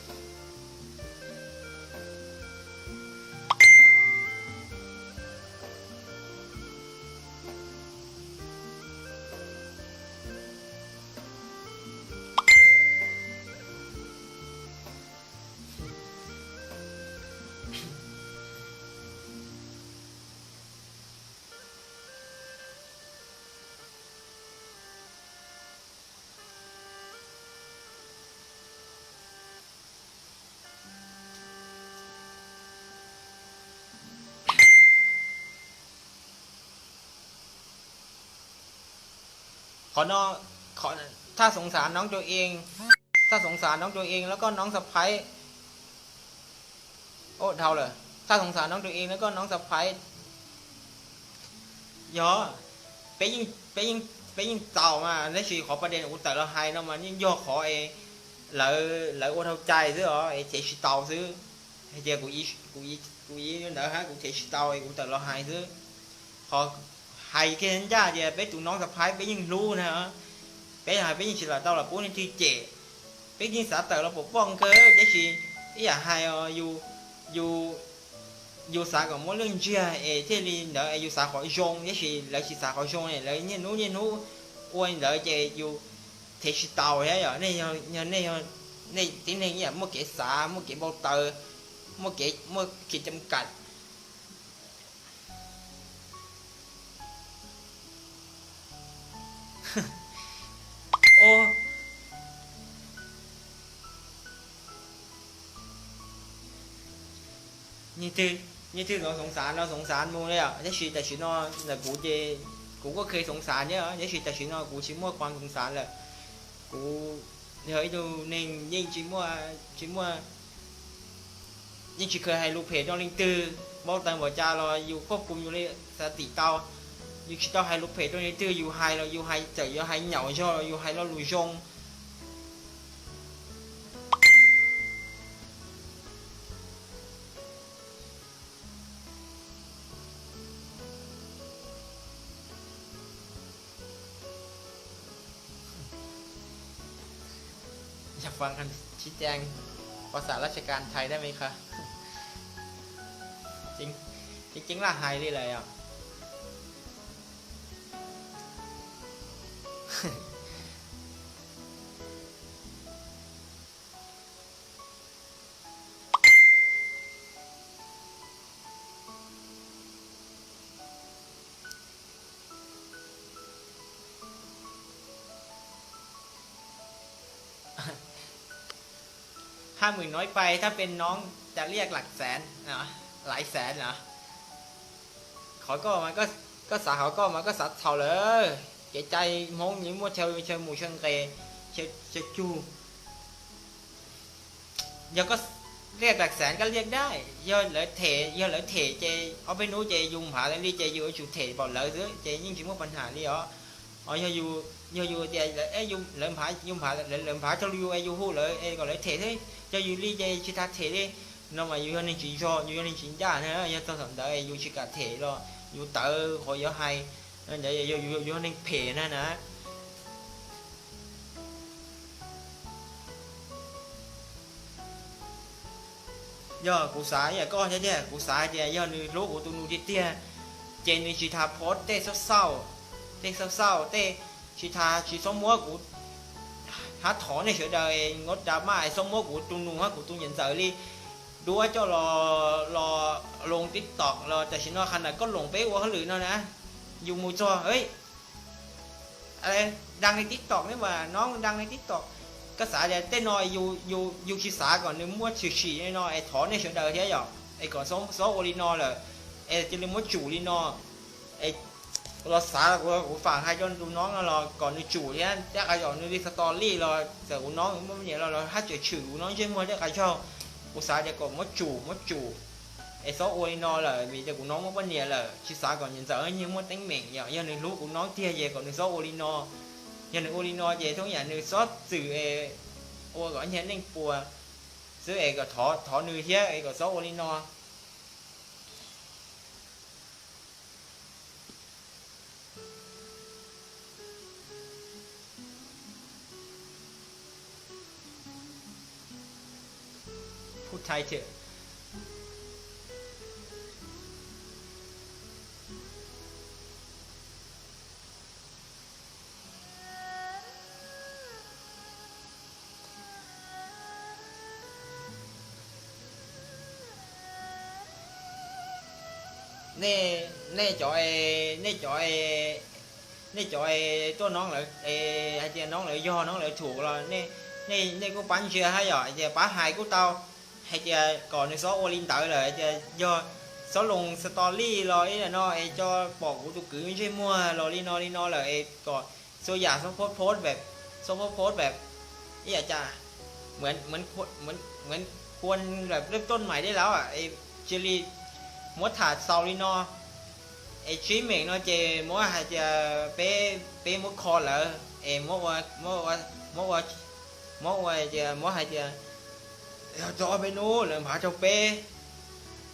Qhov no, thaj xoov xav noob rau ees, thaj xoov xav noob rau ees los koj noob xab phaib. Dhau lawm, thaj xoov xav noob rau ees los koj noob xab phaib. Yog, peb yeej, peb yeej txaus mas, tab sis qhov pas dej kuv tawm los hais no mas yeej yog qhov es lawv, lawv ua dhau cai xwb os, es chev tsis tau xwb. Hais tias kuv ib ntawd hab kuv chev tsis tau es kuv tawm los hais xwb. Qhov hais kiag ncaj tias peb tus nob xav phaib peb yeej hlub na, peb hais peb yeej tsis lam tau los pub leej twg cem. Peb yeej xav tawm los pov poj nkawd, tab sis ib yam hais yus, yus xav kom muaj lub ntsiag es thiaj li ntawd es yus xav qhov zoo, tab sis lawv tsis xav qhov zoo, lawv niaj hnub niaj hnub ua li ntawd ces yus thev tsis tau thiab. Yog nej, yog nej, nej tib neeg ib yam muaj kev xav, muaj kev npau taws, muaj kev, muaj kev cam kam. Nyias twg los xoov xaav no xoov xaav mus li os, tab sis tam sim no ntawm kuv ces kuv kuj kheev xoov xaav thiab, tab sis tam sim no kuv tsis muaj khuav xoov xaav lawm. Kuv yog ib tug neeg yeej tsis muaj, tsis muaj, yeej tsis kheev hais lus phem rau leej twg, npau taws npaum cas los yus kuj pum yus li xav tim tau. Yus tsis tau hais lus phem rau leej twg, yus hais los yus hais txawm yuav hais nyaum zog los yus hais lo lus zoo.อยากฟังคำชี้แจงภาษาราชการไทยได้ไหมคะ Ceeb ceeb laj hais li lawm os. Hai mươi nóiไป ถ้าเป็นน้องจะเรียกหลักแสน หลายแสนเหรอ? Qhov koj mas, koj xav qhov koj mas koj xav txhaum lawm. Kev cai Hmoob yeej muaj chaw, chaw mus chaw nqes, chaw cug. Yog koj liaj lam xav koj liaj dab, yog lawv them, yog lawv them ces ob peb hnub ces yus nphav li ces yus yuav tsum them npaum lawv xwb ces yeej tsis muaj pab ham li os. Yog yus tias lawv nphav, yus nphav, lawv nphav tau yus es yus hu lawv es kom lawv them thiab, yog yus li ces tsis tas them li. No mas yus yog neeg tsis zoo, yus yog neeg tsis ncaj na, yog txog thaum ntawd yus tsis kam them los yus tawv qhov yuav hais, yus yog neeg phem na na. Yog kuv xav ib yam koj thiab tiag, kuv xav hais tias yog nws hlub kuv tus nus tiag tiag ces nws tsis tas post tej xauj xauj, tej xauj xauj tej, tsis tas tsis txhob muab kuv hab thov nej sawv daws nyob rau maj es txhob muab kuv tus nus hab kuv tus niam ntxawm li duab coj los loos TikTok los tam sim no qhov ntawd koj loos peb ua hauj lwm no na, yus mus txog daj li TikTok ne mas no daj li TikTok. Koj xav tias tej no yus tsis xav kom nws muaj tshwm sim li no es thov nej sawv daws thiab yom, es kom txhob ua li no lawm, es cia li muab tsum li no. Es los xav, kuv fam hais rau tus nob no los kom nws tsum thiab, tej qhov yog nws li xav tos lij los txawm kuv nob muaj poj niam los hab tseem tshwm kuv nob ntsej muag tej qhov zaug. Kuv xav tias kom muab tsum, muab tsum es txhob ua li no lawm vim tias kuv nob muaj poj niam lawm, tsis xav kom niam ntxawm nyiag muaj teeb meem yom. Yog nws hlub kuv nob tiag ces kom nws txhob ua li no. Yog nws ua li no ces thoob yam nws txhob txwm ua kom nyiag neej puas xwb es kom thov nws thiab es kom txhob ua li no. Phub thai thiab. Nej, nej cov, nej cov, nej cov tuaj noob lawv, hais tias noob lawv yog noob lawv thum los nej kuj pab ntsia hab yom, hais tias pab hais kuj tau, hais tias kom nws txhob ua li ntawd lawm, hais tias yog txhob loos story los ib yam no es tso pom kuv tus kwv ntsej muag los li no li no lawm es kom txhua yam txhob post post, txhob post post ib yam cas kua lawm lub tooj mais dej laub es cia li muab tham xaus li no. Es tsib meem no ces muab hais tias peb, peb muab kho lawv es muab ua, muab ua, muab ua tias, muab hais tias yog tau ob peb hnub lawv nphav rau peb,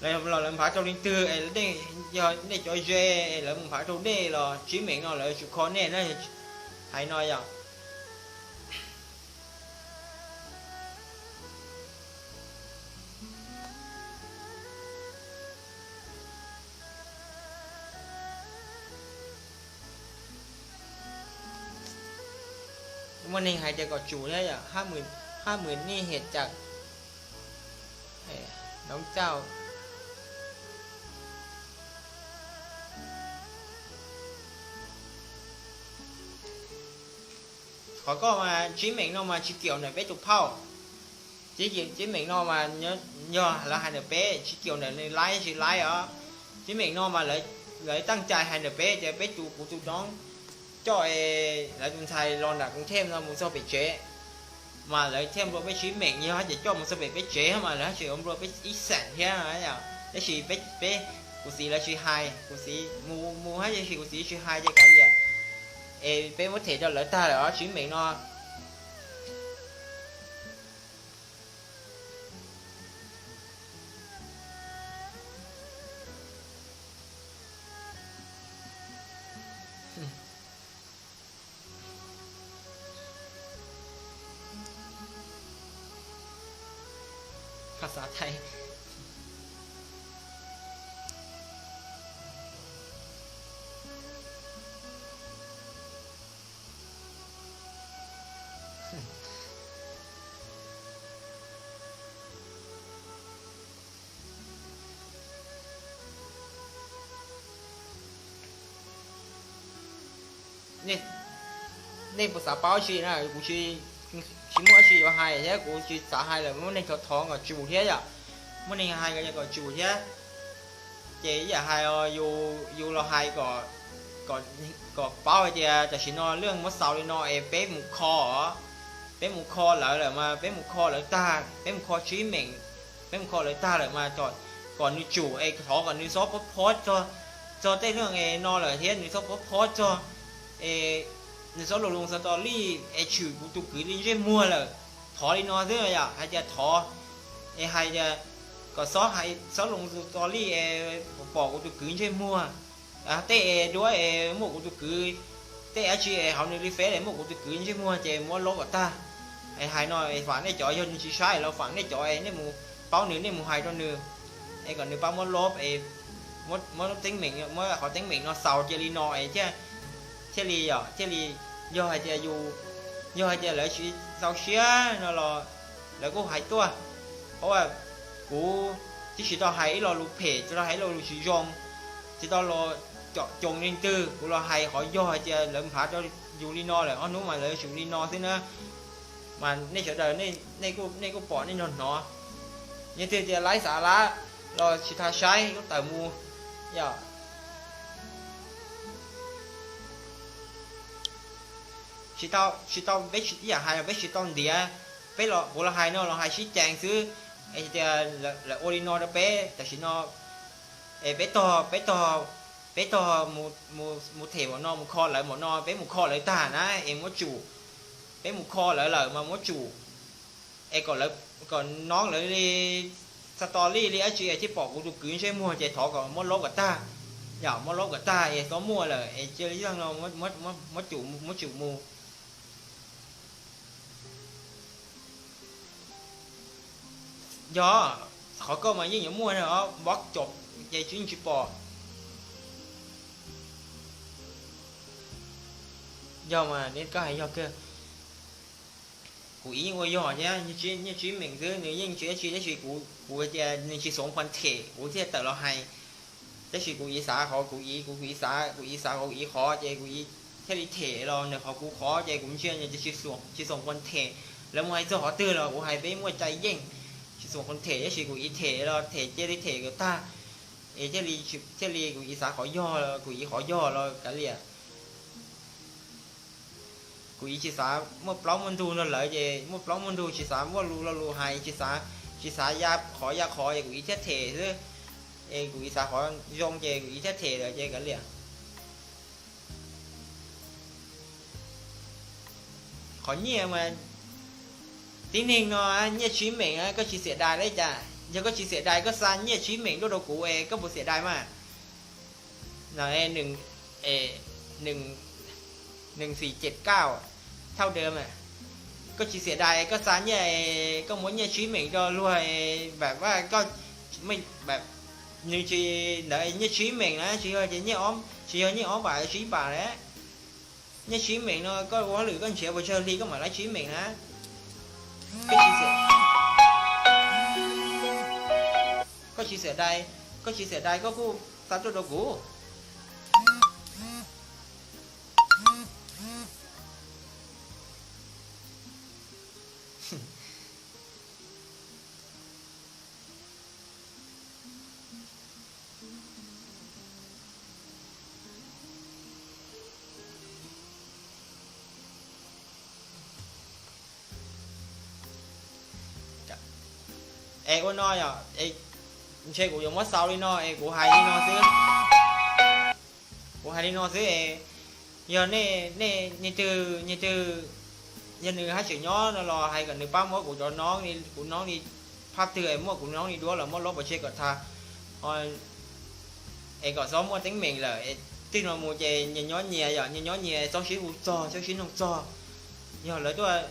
los lawv nphav rau leej twg es nej, yog nej cov ze es lawv mus nphav rau nej los tsib meem no lawv tsum kho nej na. Hais no yog muaj neeg hais tias kom tsum thiab yom, hab mws nej hiam cawm noov cauj. Qhov koj mas tsib meem no mas tsis kiam ntawm peb tus phauj. Tsib meem no mas yog lawv hais ntawm peb, tsis kiam ntawm nws laib tsis laib os. Tsib meem no mas lawv teej cai hais ntawm peb tias peb tus, kuv tus noov coj lawv tus ntxhais los nram Koos Thej no mus txog pem tsev, mas lawv thiaj nplua peb tsib meem. Yog hais tias coj mus txog pem peb tsev mas lawv tseem yuav nplua peb ib xeem thiab. Tab sis peb, kuv txiv lawv tsis hais, kuv txiv mus mus hab, tab sis kuv txiv tsis hais ces kav liam. Es peb muab them rau lawv tag lawm os, tsib meem no. Phas xav Thaib. Nej puas xav paub tsi na, kuv tsis, tsis muaj dab tsi yuav hais thiab kuv tsis xav hais lawm, muab neeg thov thov kom tsum thiab yom, muaj neeg hais kom tsum thiab. Ces ib yam hais, yus los hais kom paub hais tias tam sim no lawv muab xaus li no es peb mus kho, peb mus kho lawv lawm mas peb mus kho lawv tag, peb mus kho tsib meem, peb mus kho lawv tag lawm mas kom nws tsum es thov kom nws txhob phob phob txog tej leeg no lawm thiab nws txhob phob phob txog, nws txhob lug lug txog tos lij es tshwm kuv tus kwv li ntsej muag lawm. Thov li no xwb yom, hais tias thov, es hais tias kom txhob, txhob lug tos lij es pom kuv tus kwv ntsej muag. Tej es duab es muaj kuv tus kwv, tej dab tsi es hauv nws li feb es muaj kuv tus kwv ntsej muag ces muab lob kom tag. Es hais no es faam nej cov, yog nws tsis saib los faam nej cov es nej mus paub nws, nej mus hais rau nws es kom nws pab muab lob es muab teeb meem, muab qhov teeb meem no xaus cia li no es thiaj li yom, thiaj li, yog hais tias yus, yog hais tias lawv tsis txaus siab no los lawv kuj hais tuaj. Qhov uas kuv twb tsis tau hais ib lo lus phem, tsis tau hais ib lo lus tsis zoo, tsis tau los com coos leej twg, kuv los hais qhov yog hais tias lawv nphav rau yus li no lawm, ob hnub mas lawv tsum li no xwb na. Mas nej sawv daws nej kuj pom nej nrog hnov, yog twg tias laib xav lab los tsis tas saib lub tawm mus yom. Tsis tau, tsis tau, peb tsis, ib yam hais los peb tsis tau ntiav, peb los, kuv los hais no los hais sib cees xwb. Es tias lawv ua li no rau peb tam sim no es peb tog, peb tog, peb tog mus them npaum no, mus kho lawv npaum no, peb mus kho lawv tag na es muab tsum, peb mus kho lawv lawm mas muab tsum. Es kom lawv, kom nob lawv li, txog tos lij li dab tsi es thiaj pom kuv tus kwv ntsej muag ces thov kom muab lob kom tag, yom, muab lob kom tag es txhob muaj lawm es cia li no muab tsum, muab tsum mus. Yog, qhov koj mas yeej yuav muaj na, npob caum ces tsis, tsis pom. Yog mas, koj hais yog kawg. Kuv ib yeej ua yog thiab, yeej tsib meem xwb, nws yeej tsis dab tsi, tab sis kuv, kuv tias nws tsis xoov qhuas them kuv thiaj tawm los hais. Tab sis kuv ib xav qhov kuv ib, kuv ib xav, kuv ib xav qhov kuv ib qhov ces kuv ib thiaj li them los nws qhov kuv qhov ces kuv ntsia nws tsis xoom qhuas them. Lawv mus hais txog qhov twg los kuv hais peb muaj cai yeej, tsis xoom qhuas them, tab sis kuv ib them los them cia li them kom tag es thiaj li, thiaj li kuv ib xav qhov yog, kuv ib qhov yog los kav liam. Kuv ib tsis xav muaj plaub muaj ntug nrog lawv ces muaj plaub muaj ntug, tsis xav muaj lus lo lus hais, tsis xav, tsis xav ya qhov ya qhov es kuv ib thiaj them xwb. Es kuv ib xav qhov zoo ces kuv ib thiaj them lawm ces kav liam. Qhov nyiaj mas tib neeg no nyiaj tsib meem koj tsis xiam dais li cas? Yog koj tsis xiam dais koj xa nyiaj tsib meem tuaj rau kuv es koj puas xiam dais mas? Nws xim ces kaj thauj de mas, koj tsis xiam dais koj xa nyiaj, koj muab nyiaj tsib meem rau luag, pam vaj koj, nws tsis ntawd nyiaj tsib meem na, tsis yog ces nyiaj, tsis yog nyiaj ob pam tsib pam na. Nyiaj tsib meem no koj ua hauj lwm koj nrhiav puas tsawg hli koj mam laib tsib meem na. Koj tsis xiam dais, koj tsis xiam dais koj kuj xa tuaj rau kuv. Es ua no yom, ntshe kuv yuav muab xaus li no es kuv hais li no xwb. Kuv hais li no xwb es, yog nej, nej, nej twg, nej twg, yog nws haj tseem nyob no los hais kom nws pab muab kuv cov noob, kuv noob li phab twg es muaj kuv noob li duab los muab lov pov tseg kom tag, es kom txhob muaj teeb meem lawm es, twg no mus ces nyias nyob nyias yom, nyias nyob nyias txhob sib hu txog txhob sib noog txog. Yog lawv tuaj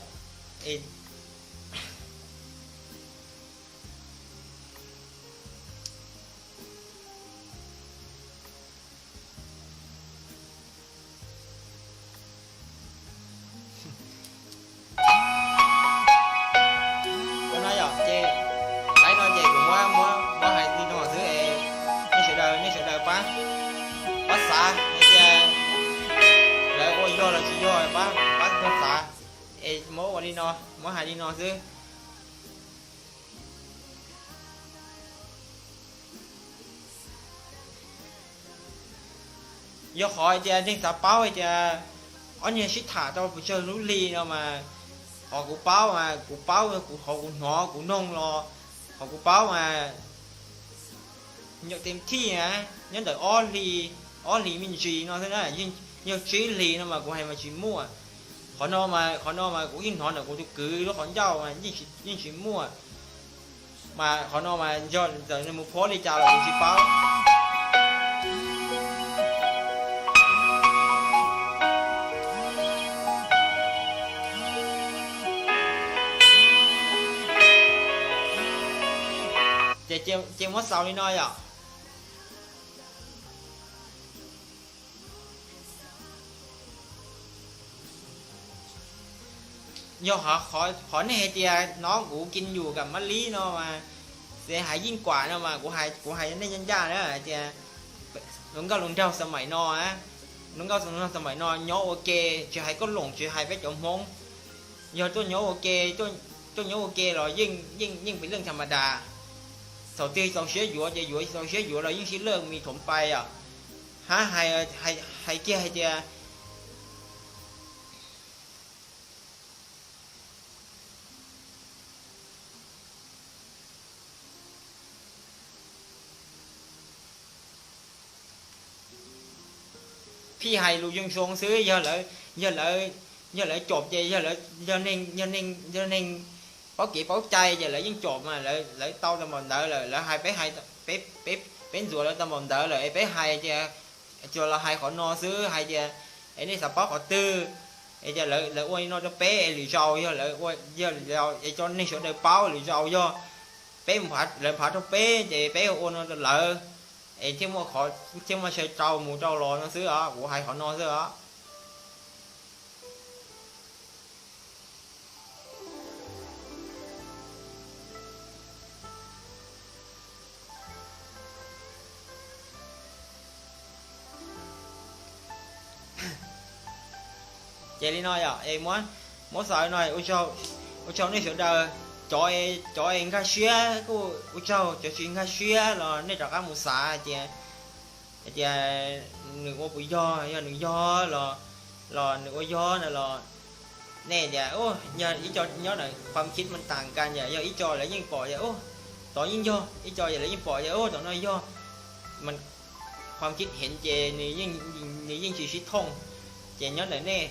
Ua no yom, ces lawv no ces kuv muab, muab hais li no xwb es, nej sawv daws, nej sawv daws pab, pab xav hais tias lawv ua yog los tsis yog, pab, pab xav es muab ua li no, muab hais li no xwb. Yog qhov hais tias neeg xav paub hais tias ob niag sib tham tau pes tsawg lub hli no mas, qhov kuv paub mas kuv paub, kuv qhov kuv hnov kuv noog los, qhov kuv paub mas nyuam tes thij na, nyob ntawm ob hlis, ob hlis me ntsis no xwb na, yog tsib hlis no mas kuv hais mas tsis muaj. Qhov no mas, qhov no mas kuv yeej hnov ntawm kuv tus kwv lub qhov ncauj mas yeej tsis muaj. Mas qhov no mas yog txawm nws mus phob li cas los kuv tsis paub. Ces cia muab xaus li no yom. Yog qhov nej hais tias hnov kuv kis yus kam mab lib no mas, xav hais yeej kuam no mas kuv hais, kuv hais nej ncaj ncaj na hais tias, hluas nkauj hluas nraug xas maim no, hluas nkauj hluas nraug xas maim no nyob ua ke, tsis hais koj loom tsis hais peb cov Hmoob, yog tuaj nyob ua ke, tuaj nyob ua ke los yeej, yeej pes leej tham ma das. Thaum twg txaus siab yuav ces yuav, txaus siab yuav los yeej sib laj mis thoov pais os. Hab hais kiag hais tias phij hais lus zoo zoo xwb, yog lawv, yog lawv caum ces yog neeg, yog neeg paub kev paub cai ces lawv yeej caum mas, lawv tau tau npaum ntawd lawm, lawv hais peb, peb ntxuav lawv tau npaum ntawd lawm es peb hais tias, tsuas los hais qhov no xwb hais tias, es nej xav paub qhov twg es tias lawv ua li no rau peb es lwm zaus yog lawv ua, yog es cov neeg sawv daws paub lwm zaus yog peb, lawv phav rau peb ces peb ua no rau lawv, es thiaj muaj, thiaj muaj sawv rau mus rau los no xwb os, kuv hais qhov no xwb os. Ces li no yom, es muab, muab xaus li no, ua tsaug nej sawv daws, cov, cov es nkag siab kuj ua tsaug, cov tsis nkag siab los nej rov qab mus xav hais tias, hais tias nws ua puas yog, yog nws yog los, los nws ua yog na los, nej tias yog ib co nyob ntawm qhov khib mas tas kas yom, yog ib co lawv yeej pom yog tod yeej yog, ib co lawv yeej pom yog tod no yog, ความคิดเห็น ces nws yeej tsis sib thooj, ces nyob ntawm nej.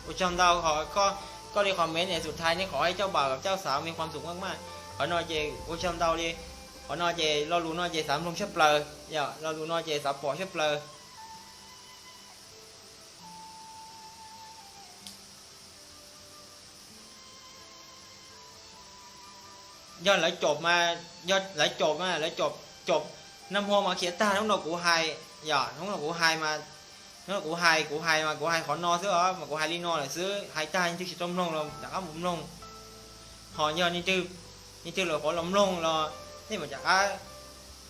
Ua tsaug ntau, koj li comment es xus thais nej qhov ib cauj pam cauj xav me qhuam xum maj maj. Qhov no ces ua tsaug ntau li. Qhov no ces lo lus no ces xav mloog tshaj plaws, yog lo lus no ces xav pom tshaj plaws. Yog lawv caum mas, yog lawv caum mas lawv caum, caum, nag hmo mas khiav tag, hnub no kuv hais, yog hnub no kuv hais mas, hnub no kuv hais, kuv hais mas kuv hais qhov no xwb os, mas kuv hais li no lawm xwb, hais tag leej twg tsis tau mloog los rov qab mus mloog. Ho yog leej twg, leej twg los qhov los mloog los nej mam rov qab,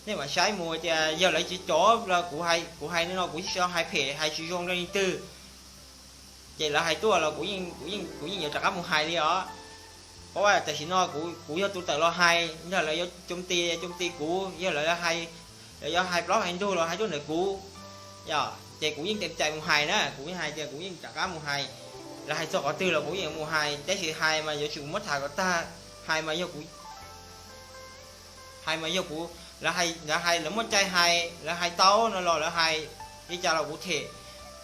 nej mam saib mus tias yog lawv tsis caum los kuv hais, kuv hais li no kuv tsis tau hais phem hais tsis zoo rau leej twg, ces lawv hais tuaj los kuv yeej, kuv yeej yuav rov qab mus hais li os. Paub tam sim no kuv yog tus tawm los hais, yog lawv yuav coo ti, coo ti kuv, yog lawv, lawv yuav hais plaub hais ntug los hais tuaj ntawm kuv, yog ces kuv yeej tes cai mus hais na, kuv yeej hais tias kuv yeej rov qab mus hais. Lawv hais txog qhov twg los kuv yeej mus hais, tab sis hais mas yuav tsum muab tham kom tag, hais mas yog kuv, hais mas yog kuv, lawv hais, lawv muaj cai hais, lawv hais tau no los lawv hais li cas los kuv them.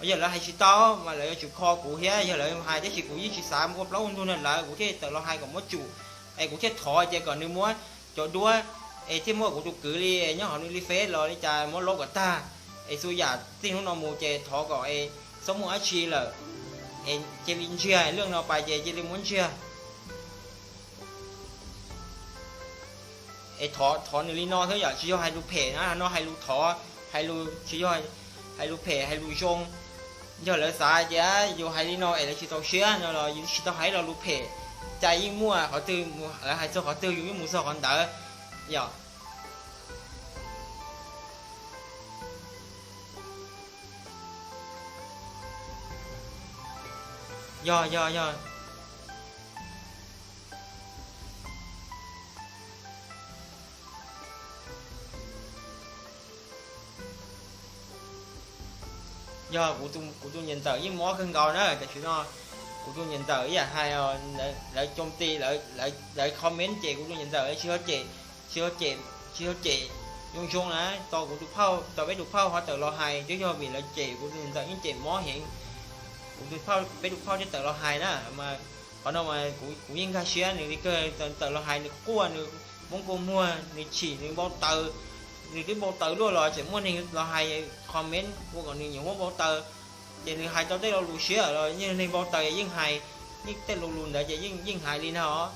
Yog lawv hais tsis tau mas lawv yuav tsum kho kuv thiab, yog lawv hais tab sis kuv yeej tsis xav ua plaub ua ntug nrog lawv, kuv thiaj tawm los hais kom muab tsum, es kuv thiaj thov tias kom nws muab cov duab, es thiaj muab kuv tus kwv li nyob hauv nws li feb los li cas muab lov kom tag, es txhua yam txij hnub no mus ces thov kom es txhob muaj dab tsi lawm, es cia li ntsiag, leej no pais ces cia li muab ntsiag. Es thov, thov nws li no xwb yom, tsis yog hais lus phem na, no hais lus thov, hais lus tsis yog hais lus phem, hais lus zoo. Yog lawv xav tias yus hais li no es lawv tsis txaus siab no los yus tsis tau hais lo lus phem. Cai yeej muaj qhov twg, lawv hais txog qhov twg yus yeej mus txog qhov ntawd yom. Yog, yog, yog. Yog kuv tus nyiam ntxawm yeej mob kawg nkaus na, tam sim no kuv tus nyiam ntxawm ib yam hais, lawv coo ti, lawv comment ces kuv tus nyiam ntxawm tsis yog cem, tsis yog cem, tsis yog cem zoo zoo na, tau kuv tus phauj, tau peb tus phauj ho tawm los hais, twb yog vim lawv cem kuv tus nyiam ntxawm yeej cem mob heev. Kuv tus phauj, peb tus phauj thiaj tawm los hais na, mas qhov no mas kuv yeej nkag siab nws li kawg, tawm los hais nws quaj, nws poob kua muag, nws chim, nws npau taws, nws twb npau taws luaj los tseem muaj neeg los hais comment ua kom nws nyiam huab npau taws. Ces nws hais tau tej lo lus siab los yeej neeg npau taws yeej hais, yeej tej lo lus ntawd ces yeej, yeej hais li no.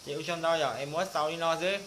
Ces ua tsaug ntau yom, es muab xaus li no xwb.